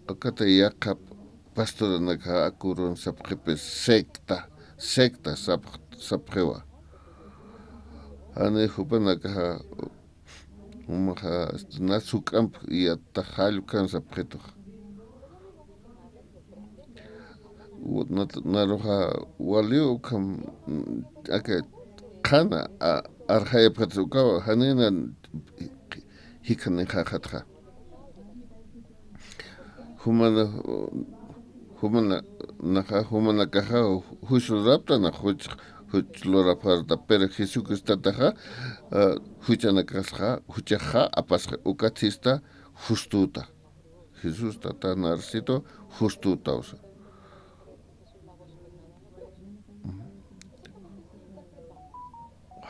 Akata yaqha pastoranakaxa akurun sapxipï secta, secta sap-, sapxiwa. Jani jupanakaxa, jumaxa, este, na suk'amp yatta jallkan sapxitux. U-, nat-, naruxa waliw ukham, mm, aka qhana, a-, arxayapxitsa ukawa, janina jikhanixaxatxa. Jumana, jumana, naxa, jumanakaxa juicio lurapta, nax juch, juch lurapxarta, pero Jesucristataxa, ah, juchanakasxa, juchaxa apasxa, ukat sista justuta. Jesús tata narcito justuta, o sea.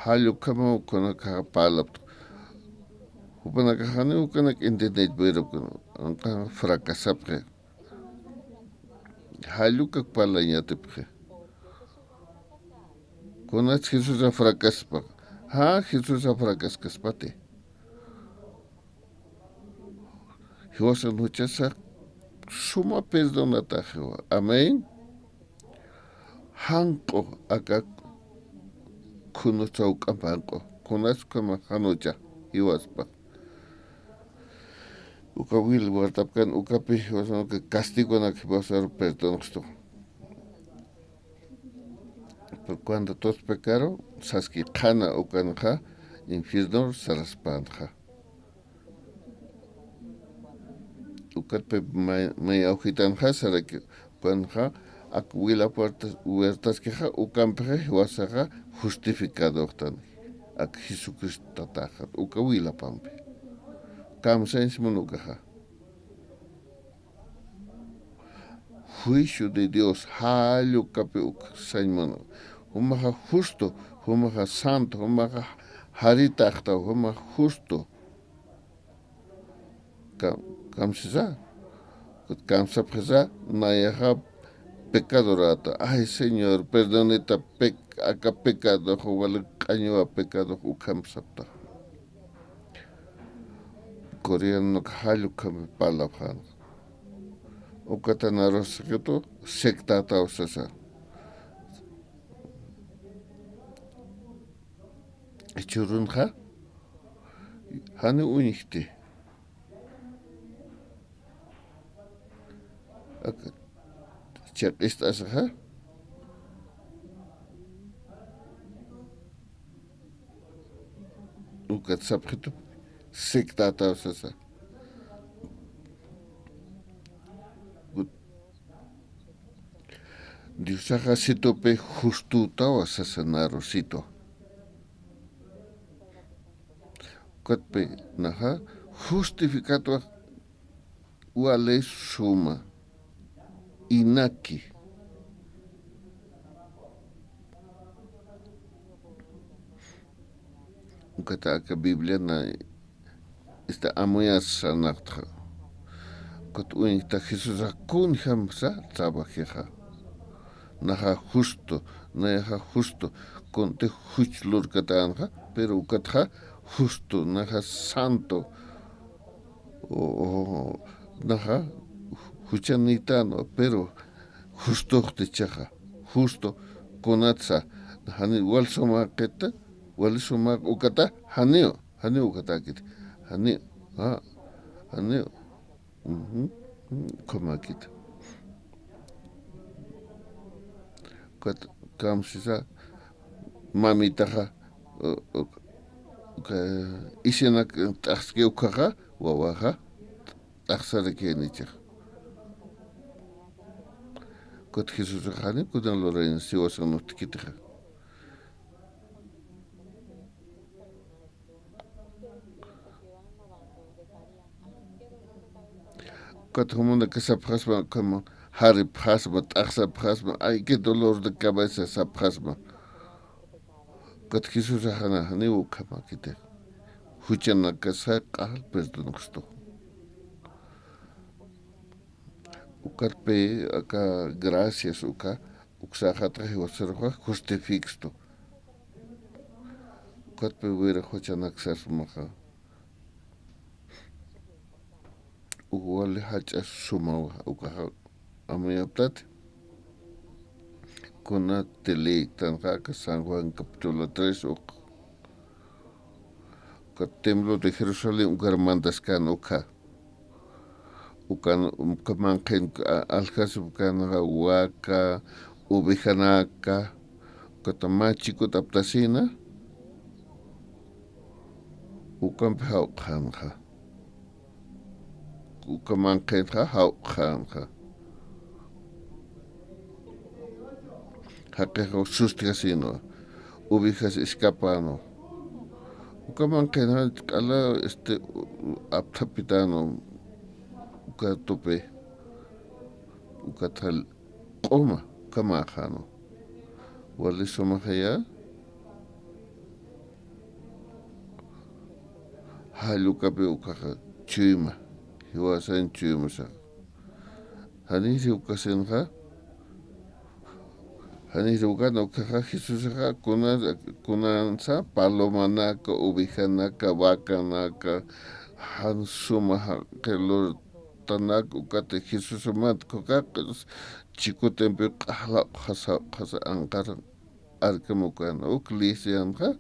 Jall ukhama ukanakaxa parlapta. Jupanakaxani ukanak entendit, pero anqa fracasapxi. Jall ukak parlañatipxi. Kunats Jesusa fracaspa. Ja, Jesusa fracaskaspati. Jiwasan juchasa suma perdonata jiwa. Amén. Janq'u aka khunutsa juk'amp janq'u. Kunatsa ukhama jan jucha jiwaspa. Uka wil wartapkan ukapi jiwasan uka castigonak jiwasar perdonxtu. Pero cuando todos pecaron, saski qhana ukanxa infiernor saraspanxa. Ukatpi may, may awjitanxa, saraki ukanxa, ak wila puertas, huertaskixa, ukampixa, jiwasaxa justificadoxtan, ak Jesucristo tataxat, uka wilapampi. Kamsañs munukaxa. Juicio de Dios, jall ukapi uk sañ munu. Jumaxa justo, jumaxa santo, jumaxa jaritaxtaw, jumaxa justo. Kam-, kamsisa, kamsapxisa, nayaxa pecadorata. Ay, Señor, perdonita pec-, aka pecado, wali q'añwa pecado, ukham sapta. Coreano jall ukham parlapxan. Ukata narus sikitu, sectata usasa. Churunxa, jani uñjti. Ak-, chaq'ist'asaxa. Ukat sapxitu, sectata usasa. Diosaxa situpi justuta usasa naru situ. Ukatpi naxa justificatwa wali suma inaki. Ukata aka Biblia na esta amuyas sanaqtxa. Ukat uñjta Jesusa kunjamsa trabajixa. Naxa justo, nayaxa justo, kunti juch lurkatanxa, pero ukatxa justo, naxa santo, o, o, naxa juchanitan, pero justoxti chixa, justo, kunatsa, jani wal sumaqita, wal sumaq ukata, janiw, janiw ukatakit, janiw, ah, janiw. Ujú, ujú, ukhamakit. Ukat kamsisa mamitaxa, u-, u-, uka isinak t'axski ukhaxa, wawaxa t'axsarakiñacha. Ukat Jesusaxani kunan luraña siwasan utjkitixa. Ukat jumanaka sapxasma, ukhama jaripxasma, t'axsapxasma, ay, qué dolor de cabeza sapxasma. Ukat Jesusaxana, janiw ukhamakiti. Juchanakasa q'al perdonxtu. Ukatpi aka gracias uka, uksaxatxa jiwasaruxa justificstu. Ukatpi wirax juchanaksasmaxa. Uk wali jach'a sumawa, ukaxa amuyaptati. Kunati liyiktanxa aka San Juan capítulo tres uk. Uka templo de Jerusalén ukar mandaskan ukha. Ukan, uka manqhin, a-, aljasupkanxa waka, ovejanaka, ukata mä chikut aptasina, ukampi jawq'anxa. uka manqhinxa jawq'xänxa. Jaqix sustkasinwa, ovejas escapanwa. Uka manqhinxa q'ala, este, apthapitänwa uka tupi, ukat q'uma, uka manqhinwa. Wali sumaxaya, jall ukapi ukaxa chuyma, jiwasañ chuymasax. Janiri ukasinxa, janiri ukan ukaxa Jesusaxa kuna, kunansa palomanaka, ovejanaka, vacanaka, jan suma jaqi lurtanak ukati Jesusamat kukax chikutimpi q'ala uqhasa, uqhasa anqar arkamukan uk lisianxa.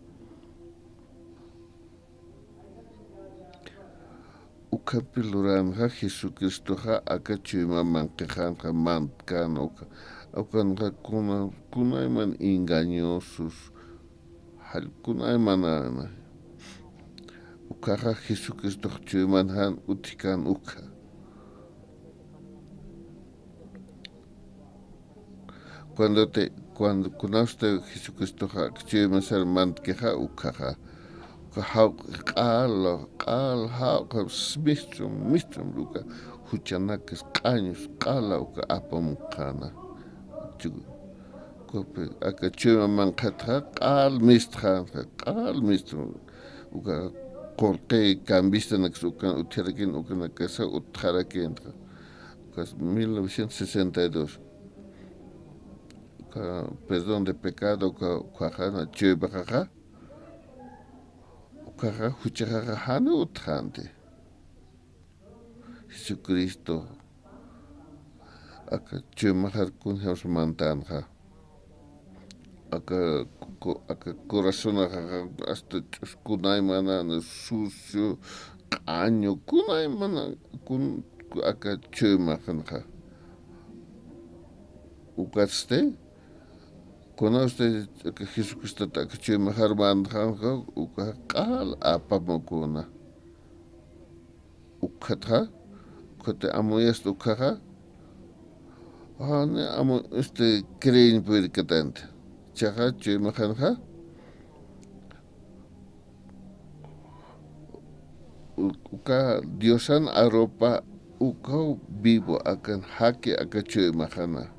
Ukhampi luranxa Jesucristoxa aka chuyma manqhixanxa mantkan uka. Ukanxa kuna, kunayman engañosos, jall kunaymanana. Ukaxa Jesucristox chuyman jan utjkan ukha. Cuando te, cuando kunasta Jesucristoxa chuymasar mantkixa ukhaxa, uka jawq'i q'al, q'al jawq'i mistrum, mistrum uka juchanakas q'añus q'ala uka apamukxana. Chu-, kupi, aka chuyma manqhitxa q'al mistxanxa, q'al mistrum uka qullqi cambistanakas ukan utjarakin, ukanakasa utjarakintxa. Ukas mil novecientos sesenta y dos. Uka perdón de pecado, uka, ukaxana chuymaxaxa, ukaxa juchaxaxa jani utjänti. Jesucristo, aka chuymaxar kunjams mantänxa. Aka, ku-, aka corazonaxa hasta ch'us kunaymanana sucio, q'añu, kunaymana, kun, aka chuymaxanxa. Ukatsti, kunasti aka Jesucristota aka chuymaxar mantxanxa, uka q'al apamukuna. Ukhatxa, ukhati amuyasta ukhaxa, jani amu, este, creeñ purirkatanti. Chaxa chuymaxanxa, u-, uka Diosan arupa ukaw vivo akan jaqi aka chuymaxana.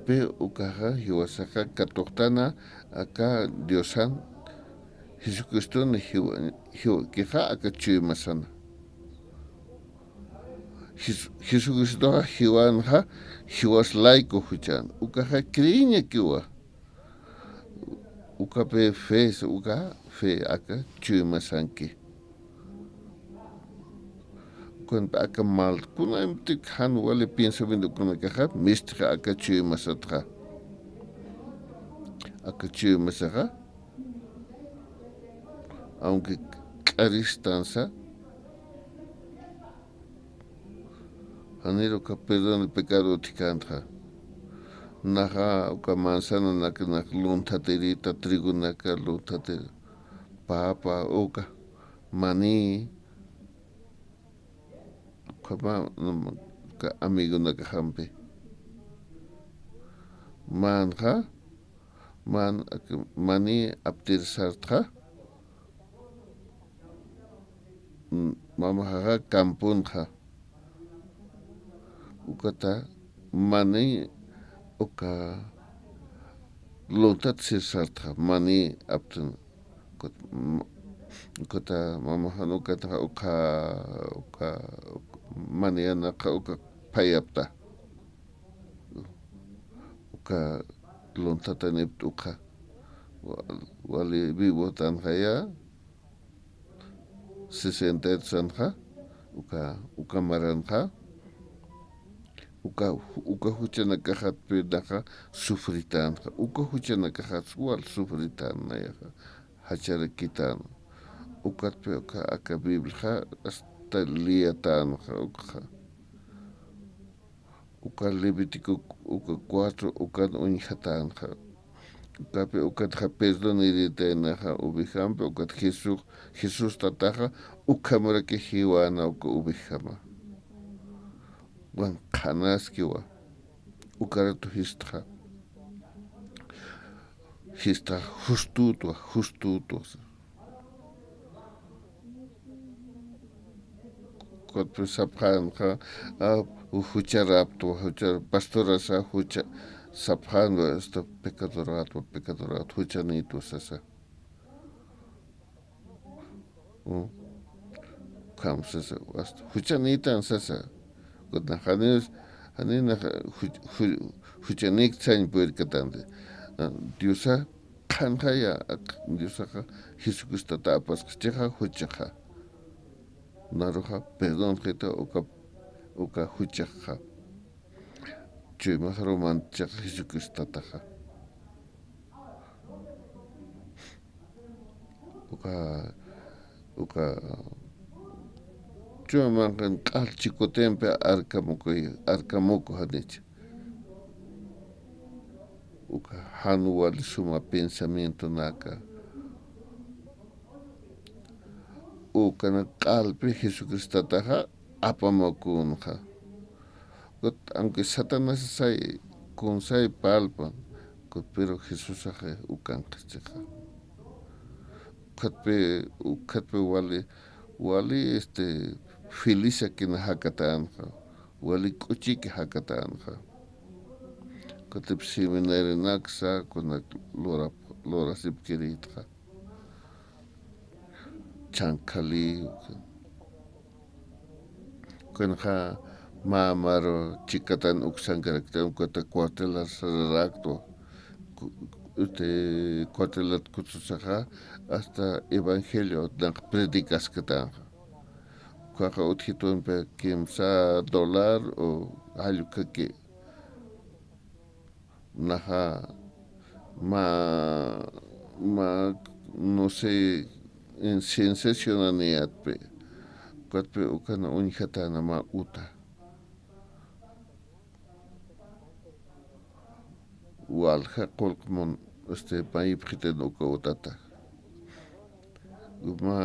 Pi ukaxa jiwasaxa katuqtana aka Diosan Jesucristoni jiwa-, jiwakixa aka chuymasana. Jes-, Jesucristoxa jiwanxa, jiwas layku juchan. Ukaxa creeñakiwa. Ukapi fe, uka fe aka chuymasanki. Kunpi aka mal, kunaymptik jan wali pensamiento kunakaxa, mistxa aka chuymasatxa. Aka chuymasaxa, aunque k'aristansa, janir uka perdón de pecado utjkänxa. Naxa uka manzananak, nak lunthatirita, trigonaka lunthatir, papa, uka, maní, uka ma-, uka amigonakaxampi. Manxa, man, maní aptir sartxa, m-, mamaxaxa camponxa. Ukata maní uka lunthat sir sartxa, maní aptun. Ukata, m-, ukata mamaxan ukataxa uka, uka, uka maní anaqa uka phayapta. Uka lunthatanipta uka. Wa-, wali vivotanxaya. Sesenta sanxa, uka, uka maranxa, uka, uka juchanakaxatpi naxa sufritänxa, uka juchanakaxats wal sufritän nayaxa, jacharakitan. Ukatpi uka, aka Bibliaxa hasta liyatänxa, ukaxa. Uka Levítico, uka cuatro, ukan uñjatänxa. Ukapi ukatxa perdón irïtaynaxa ovejampi, ukat Jesús, Jesustataxa ukhamuraki jiwana uka ovejama. Wan qhanaskiwa, ukaratu jistxa, jistxa justutwa, justutwa. Kutpi sapxänxa, a, jucharaptwa, jucha, pastorasa jucha sapxänwa, esta pecadoratwa, pecadorat, juchanïtwa sasa. Mm. Ukham sasa, hasta juchanïtan sasa. Kutna janiw, janinaxa ju-, ju-, juchanïkta sañ purirkatanti. A, Diosa qhanxaya, ak-, Diosaxa Jesucristota apasxa, chixa juchaxa. Naruxa perdón jita uka, uka juchaxa. Chuymax arumanta chixa Jesucristataxa. Uka, uka, chuyma manqan q'al chikutimpi arkamuku, arkamuku janicha. Uka jan wali suma pensamientonaka. Ukanak q'alpi Jesucristataxa apamukunxa. Kut, aunque Satanás say, kunsay parlpan, kut, pero Jesusaxa ukanxa chixa. Ukatpi, ukatpi wali, wali, este, feliz akina jakatänxa, wali k'uchiki jakatänxa. Ukatip seminarianaksa, kunak lurap, lurasipkirïtxa. Chankali, uka. Ukanxa mä maru chikatan uksankaraktan, ukata cuartelar sararaktwa. Ku-, este, cuartelat kutsusaxa hasta evangelio nak predicaskatanxa. Ukaxa utjitunpi kimsa dólar o jallukaki. Naxa mä, mä, no sé, en sensacionaniyatpi, ukatpi ukan uñjatäna mä uta. Walja qullq mun, este, mayipxitan uka utata. Mä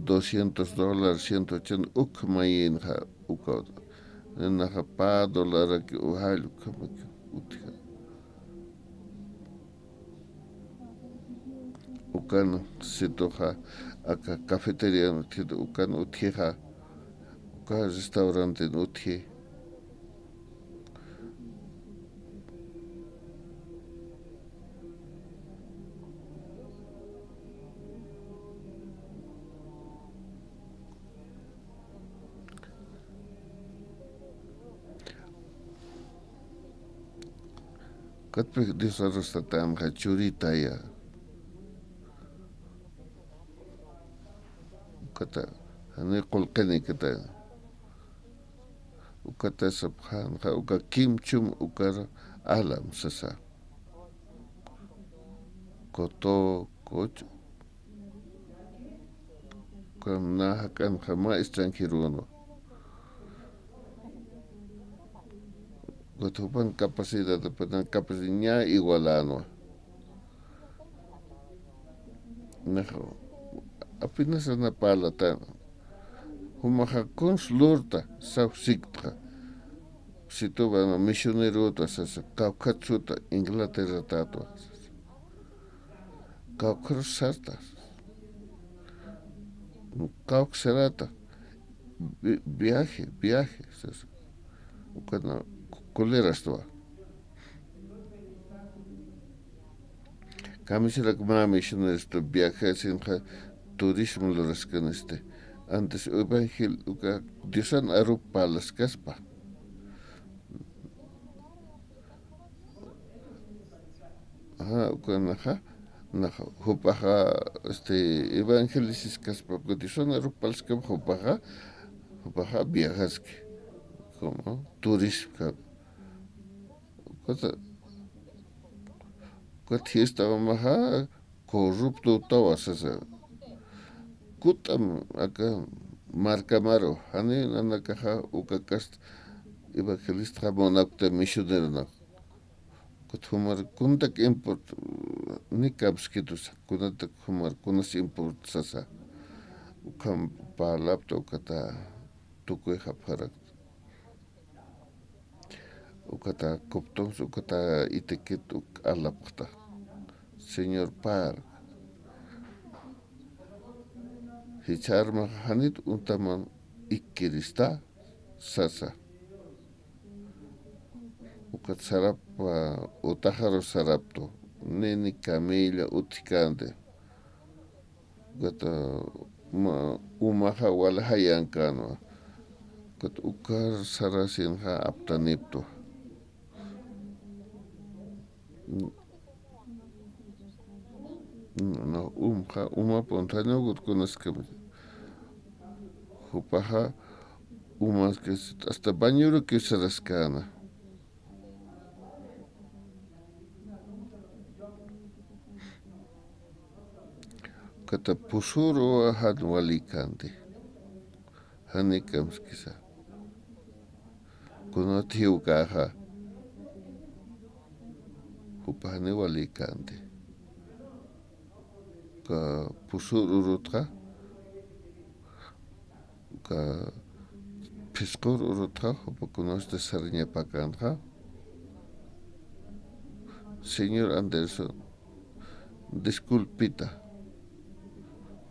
doscientos dólares, ciento ochenta, uk mayinxa uka. Naxa pä dolaraki jall ukhamaki utja. Ukan situxa aka cafeterian utji, ukan utjixa, uka restauranten utji. Ukatpï Dios arrustatänxa churitaya. Ukata, jani qullqini kata. Ukata sapxänxa, uka kimchum ukar alam sasa. Koto, koch, ukan na jak'anxa mä extranjeronwa. Ukat jupan capacidad, jupan capacidad ña igualänwa. Naxa, apenas na parlatan. Jumaxa kuns lurta, saw siktxa. Situwa misionerota sasa, kawkhat suta Inglaterratätwa sasa. Kawkharus sarta. Kawk sarata. Vi-, viaje, viaje, sasa. Ukana ku-, kulerastwa. Kamisrak mä misionerostu viajeasinxa turismo luraskanisti. Antes evangel-, uka Diosan arup parlaskaspa. Ajá, uka naxa, naxa, jupaxa, este, evangelisiskaspa, uka Diosan arup parlaskaspa, jupaxa, jupaxa viajaski, como turismo. Ukat, ukat fiesta mamaxa, corrupto utawa sasa. Kut'am aka markamaru, jani nanakaxa uka kast evangelista munakta misioneronak. Ukat jumar kunatak import, ni kamskitusa, kunatak jumar kunas import sasa. Ukham parlapta ukata tukuy japjarakta. Ukata kuptums, ukata itiquet uk alapxta. Señor par. Jichharma janit untaman ikkirista sasa. Ukat sarap, ah, utaxaru saraptu. Nini camilla utjkänti. Ukat, ah, ma-, umaxa wali jayankänwa. Ukat ukar sarasinxa aptaniptu. No, umxa, uma puntaña ukat kunaskama. Jupaxa umaskis hasta bañurukiw saraskäna. Ukata pusüruwa jan walikänti. Jani kamskisa. Kunat jiwkaxa. Jupa jani walikänti. Uka pusür urutxa, uka phisqur urutxa, jupa kunasta sarañapäkänxa. Señor Anderson, disculpita.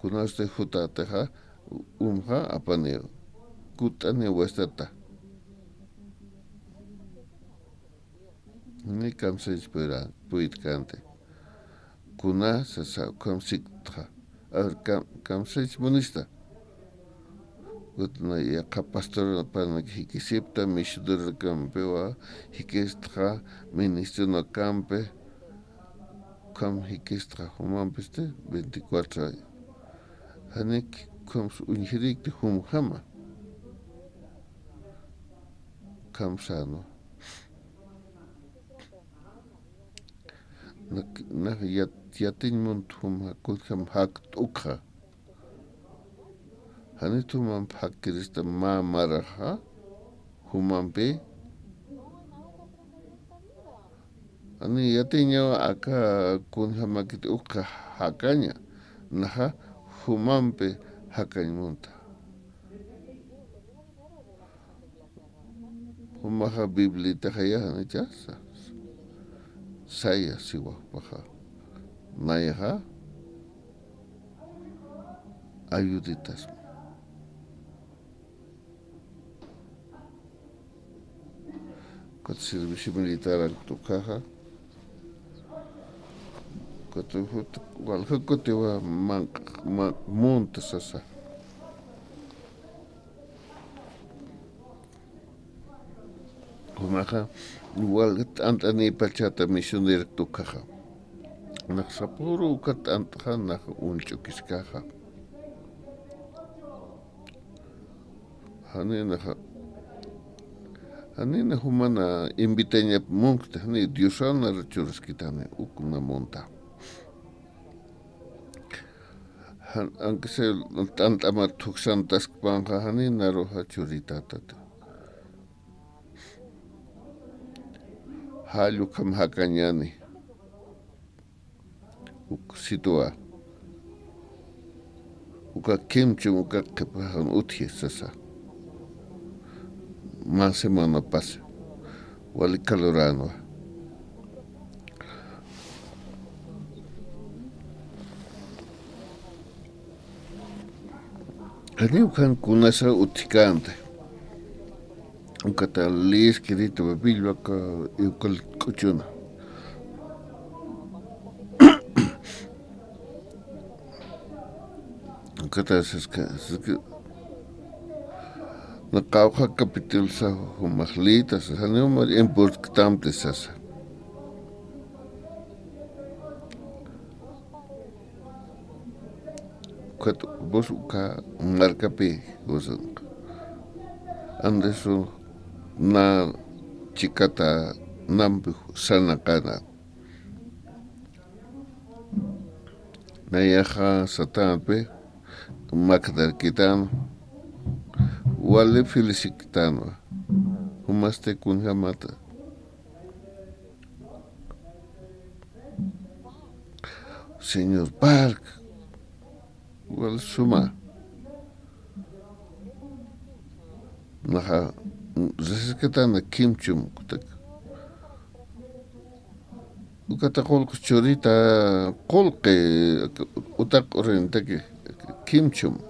Kunasta jutätixa, umxa apaniw. Kut'aniw wastata. Ni kamsaychpura, puytkänti. Kuna sasa, ukham siktxa. A ver, kam-, kamsaychpunista. Kutna yaqha pastornapanak jikisipta, misionerokampiwa jikistxa, ministronakampi. Ukham jikistxa jumampisti, veinticuatro años. Janik, ukhams uñjirikti jumjama. Kamsänwa. Nak, nak yat-, yatiñ munt jumxa kunjam jakt'ukxa. Janit jumamp jakkirista mä maraxa, jumampi. Jani yatiñaw aka kunjamakit ukxa jakaña, naxa jumampi jakañ munta. Jumaxa Bibliataxa yaqha janicha sa-, saya siwa jupaxa. Nayaxa ayuditasma. Ukat servicio militarankt'u ukhaxa. Ukat jut-, walja kutiwa manq', manq' munta sasa. Jumaxa, walja t'ant'anïpachata misionerokt'u ukhaxa. Nax sapüru uka t'ant'xa nax uñch'ukiskaxa. Janinaxa, janina jumana invitañap munkta, jani Diosan naru churaskitani, ukna munta. Jan-, aunque sea t'ant'amar thuksantaskpanxa, janinaruxa churitätati. Jall ukham jakañäni. Uk situwa. Uka kimchum uka qhipaxan utji sasa. Mä semana pasa. Wali caloränwa. Janiw ukhan kunasa utjkänti. Ukata leeskirïtwa Biblia aka eucalipto k'uchuna. Ukata saska, saska, na qawqha capítulo sa jumax liyta sasa, janiw jumar importktamti sasa. Ukat bus uka markapi, bus Anderson na chikata nampi sarnaqana. Nayaxa satanpi makdarkitan, wali felicikitanwa. Jumasti kunjamata. Señor Park, wal suma. Naxa, risaskatana kimchum kutak. Ukata qullqi churita, qullqi, utaq urinitaki kimchum.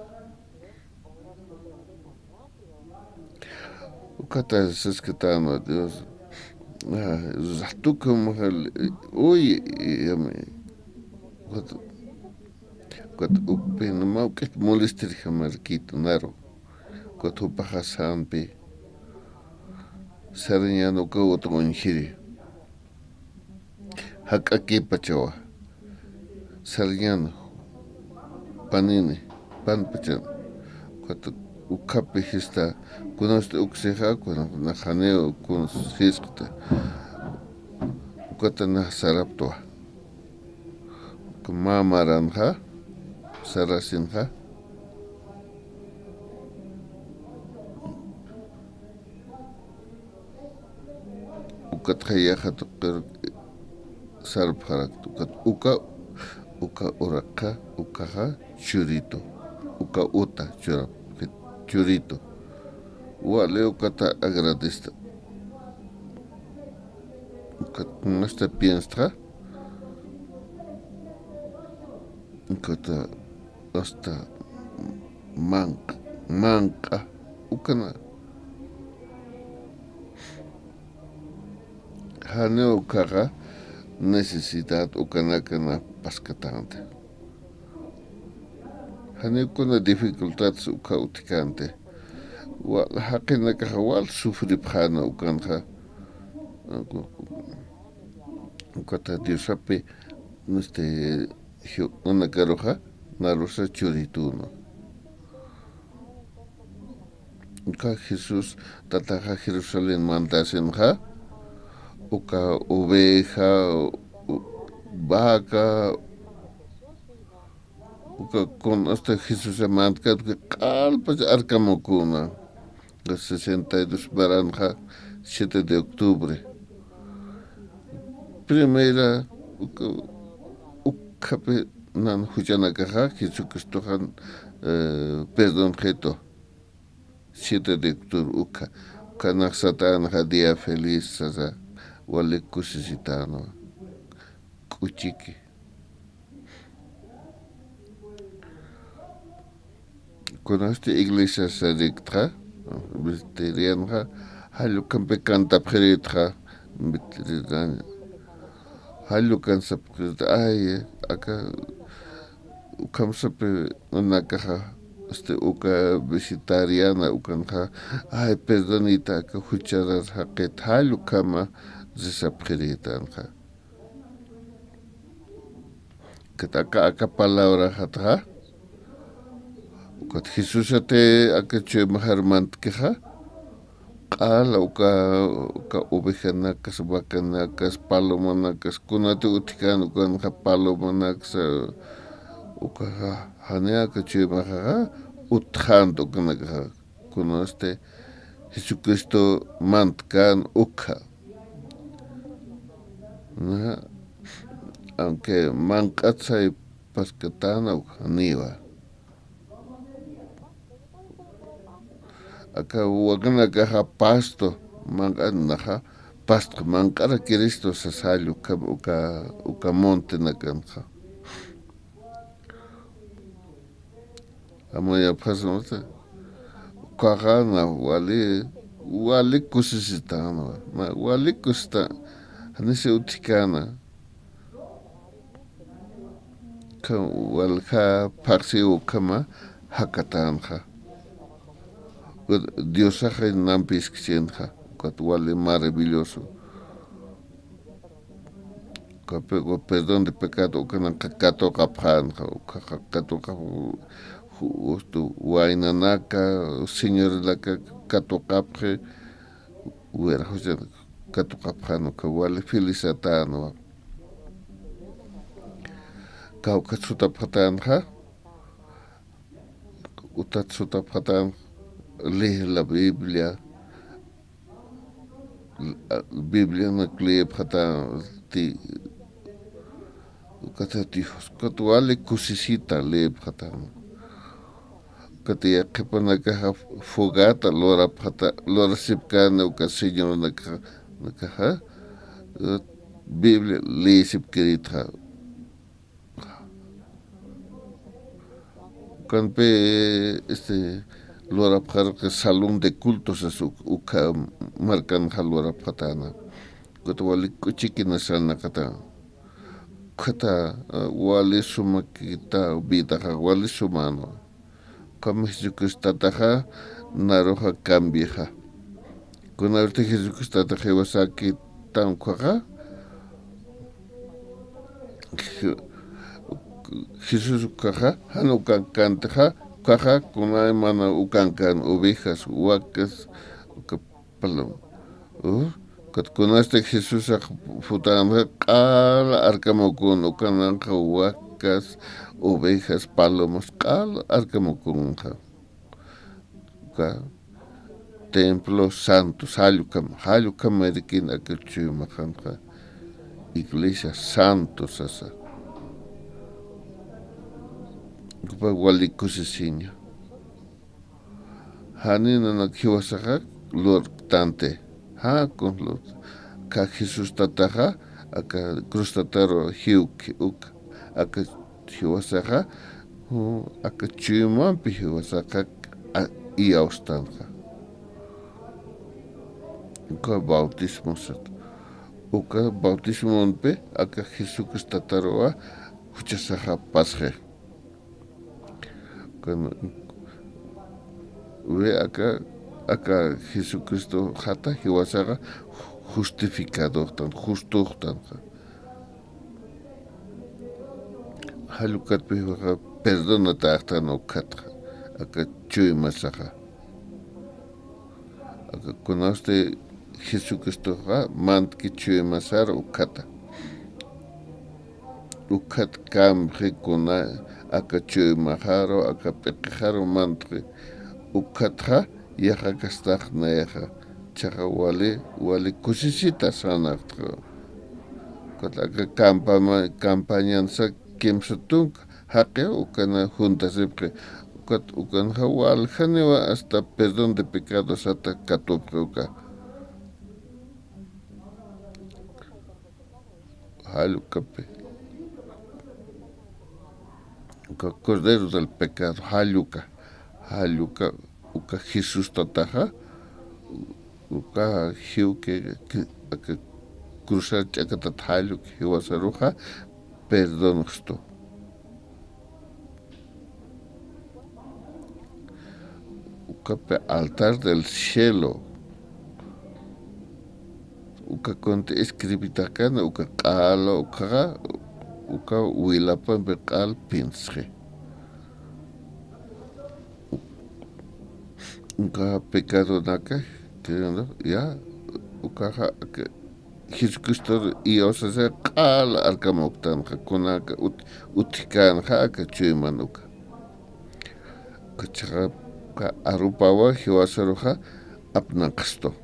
Ukata risaskatana, Dios. Ah, ratukum, uy, yami. Ukata, ukata ukpin mawk'it molestir jamarkit naru. Ukata jupaxa sampi. Sarañan uka uta uñjiri. Jak'akipachawa. Sarañan panini, panpachan. Ukata ukhapi jista, kunasti uksixa, kuna, kuna janiw, kuna jisqta. Ukata na saraptwa. Uka mä maranxa, sarasinxa. Ukatxa yaqha tuqir sarpxarakta. Ukat uka, uka uraqxa, ukaxa churito. Uka uta churap, churito. Wali ukata agradesta. Ukat kunasta pienstxa. Ukata hasta manq-, manq'a, ukana. Janiw ukaxa necesidad ukanakana paskatänti. Janiw kuna dificultades uka utjkänti. Wal jaqinakaxa wal sufripxäna ukanxa. Ukata Diosapi, este, Ju-, unakaruxa, narusa churituna. Uka Jesús tataxa Jerusalén mantasinxa, uka oveja, u-, vaca, uka kun hasta Jesús mantkat, uka q'alpach arkamukuna. Sesenta y dos maranxa, siete de octubre. Primera, uka, ukhapi nan juchanakaxa, Jesucristoxan, eh, perdonxitu. Siete de octubre, uka. Uka nax satänxa día feliz, sasa, wali kusisitänwa. K'uchiki. Kunasti iglesia sariktxa, presbiterianxa, jall ukhampi cantapxiritxa, presbiterian, jall ukan sapxiritxa, ay, aka, ukham sapi unakaxa, este, uka vegetariana ukanxa, ay, perdonita, aka jucharar jaqit, jall ukhama risapxiritanxa. Ukat aka, aka palabraxatxa, ukat Jesusati aka chuymaxar mantkixa, q'ala uka, uka ovejanakas, vacanakas, palomanakas, kunati utjkän ukanxa palomanakas, ukaxa, jani aka chuymaxaxa, utjxänti ukanakaxa. Kunasti Jesucristo mantkän ukha. Na, aunque manq'atsay paskatana ukha, niwa. Aka wakanakaxa pasto, manq'a naxa, pasto manq'ara Cristo sasalla uka, uka, uka montenakanxa. Amuyapxasmata, ukaxana wali, wali kusisitäna, ma, wali kusita, janisi utjkana. Ka walja phaxsi ukhama jakatänxa. Diosaxa nampiskchinxa, ukat wali maravilloso. Uka pe-, uka perdón de pecado ukanaka katuqapxänxa, ukaxa katuqap-, ju-, justo waynanaka, señoranaka katuqapxi, wiraxuchan katuqapxän uka wali felicitänwa. Kawkhat sutapxatänxa, utat sutapxatän, leer la Biblia, Biblianak leepxatänti, Kata Dios, kat wali kusisita leepxatana. Kat yaqhipanakaxa fogata lurapxata, lurasipkani uka señornakaxa, nakaxa, eh, Biblia leesipkiritxa. Ukanpi, este, lurapxaraki salón de culto sas uk-, ukha markanxa lurapxatana. Ukat wali k'uchikina sarnaqata. Ukhata, eh, wali sumakita vidaxa, wali sumänwa. Ukham Jesucristataxa naruxa cambixa. Kunarti Jesucristataxa jiwasakitan ukhaxa, Je-, Jesús ukhaxa, jan ukankantixa, ukhaxa kunay mana ukankan, ovejas, vacas, uka paloma. Uh, kat kunasti Jesusax futänxa q'al arkamukun, ukananxa vacas, ovejas, palomas, q'al arkamukunxa. Uka templo santo, jallukam, jallukam irkin aka chuymaxanxa, iglesia santo sasa. Ukapax wali kusisiña. Janiw nanak jiwasaxa lurktanti. Jakun lurkta. Aka Jesustataxa, aka cruztataru jiwki, uk, aka jiwasaxa, ju-, aka chuymampi jiwasaxa, a, iyawstanxa. Uka bautismo sat. Uka bautismompi, aka Jesucristataruwa, juchasaxa pasxi. Ukan, wi aka, aka Jesucristota jiwasaxa justificadoxtan, justoxtanxa. Jall ukatpi jiwasaxa perdonatäxtan ukatxa, aka chuymasaxa. Aka kunasti Jesucristoxa mantki chuymasar ukhata. Ukhat kamxi kuna aka chuymaxaru, aka p'iqixaru mantxi. Ukhatxa yaqhakastax nayaxa. Chaqa wali, wali kusisita sarnaqtxa. Ukat aka campama-, campañansa kimsa tunka jaqi ukana juntasipxi. Ukat ukanxa waljaniwa hasta perdón de pecado sata katupxi uka. Jall ukapi. Uka Cordero del Pecado, jall uka. Jall uka, uka Jesustataxa, uka jiwki, ki-, aka cruzar ch'akatat jall uka jiwasaruxa, perdonxtu. Ukapi altar del cielo. Uka kunti escribitakan, uka q'al, uka, uka wilapampi q'al pinsxi. Uka pecadonaka, creyendo, ya, ukaxa, que Jesucristo iyawsasa q'al arkamuktanxa, kunaka ut-, utjkänxa aka chuyman uka. Uka chaqa, uka arupawa jiwasaruxa apnaqstu.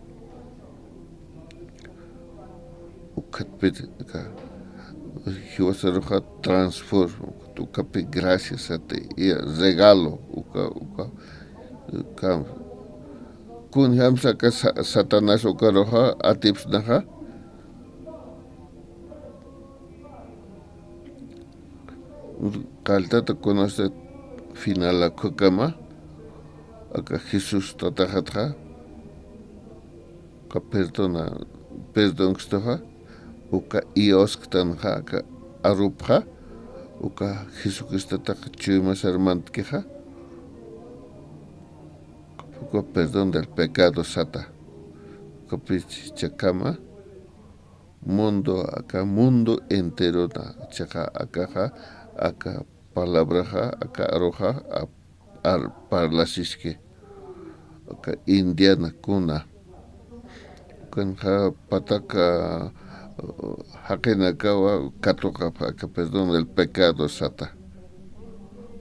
Ukatpit, uka, jiwasaruxa transforma, ukapi gracias ati, y regalo, uka, uka, uka, kunjamsa aka sa-, Satanás ukaruxa atipsnaxa, qalltata kunasti final akhukama, aka Jesustataxatxa, uka perdona, perdonxtuxa, uka iyawsktanxa, aka arupxa, uka Jesucristataxa chuymasar mantkixa, uka perdón del pecado sata, ukapi jichhakama, mundo, aka mundo enterona, chaqa akaxa, aka palabraxa, aka aruxa, ap-, ar-, parlasiski. Aka Indiana kuna. Ukanxa pataka, uh, jaqinakawa katuqapxi aka perdón del pecado sata.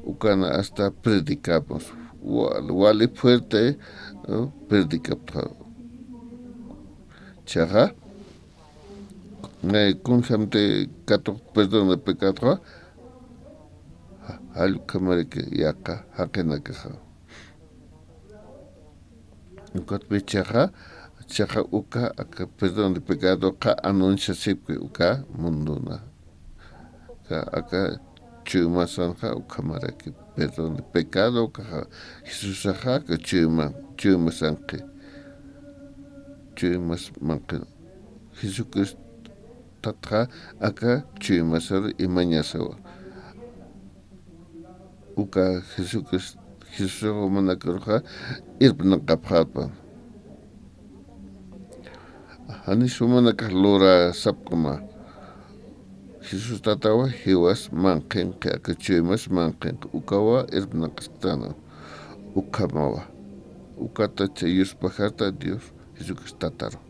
Ukana hasta predicamos. Wa-, wali fuerte, uh, predicapxta. Chaqa, Kunjamti katuq perdón de pecado, jall ukhamaraki yaqha jaqinakaxa. Ukatpi chiqa, chiqa uka aka perdón de pecado qa anunciasipki uka munduna. Aka, aka chuymasanxa ukhamaraki perdón de pecado ukaxa, Jesusaxa aka chuyma, chuymasanqi. Chuymas manqi. Jesucristo tatxa aka chuymasar imañasawa. Uka Jesucristo, Jesusaxa manakarxa irpnaqapxarpan. Janis jumanakax lura sapkama. Jesús tatawa jiwas manqhinqi, aka chuymas manqhinqi, ukawa irpnaqasktan. Ukhamawa. Ukata chay yuspajarta Dios Jesucristo tataru.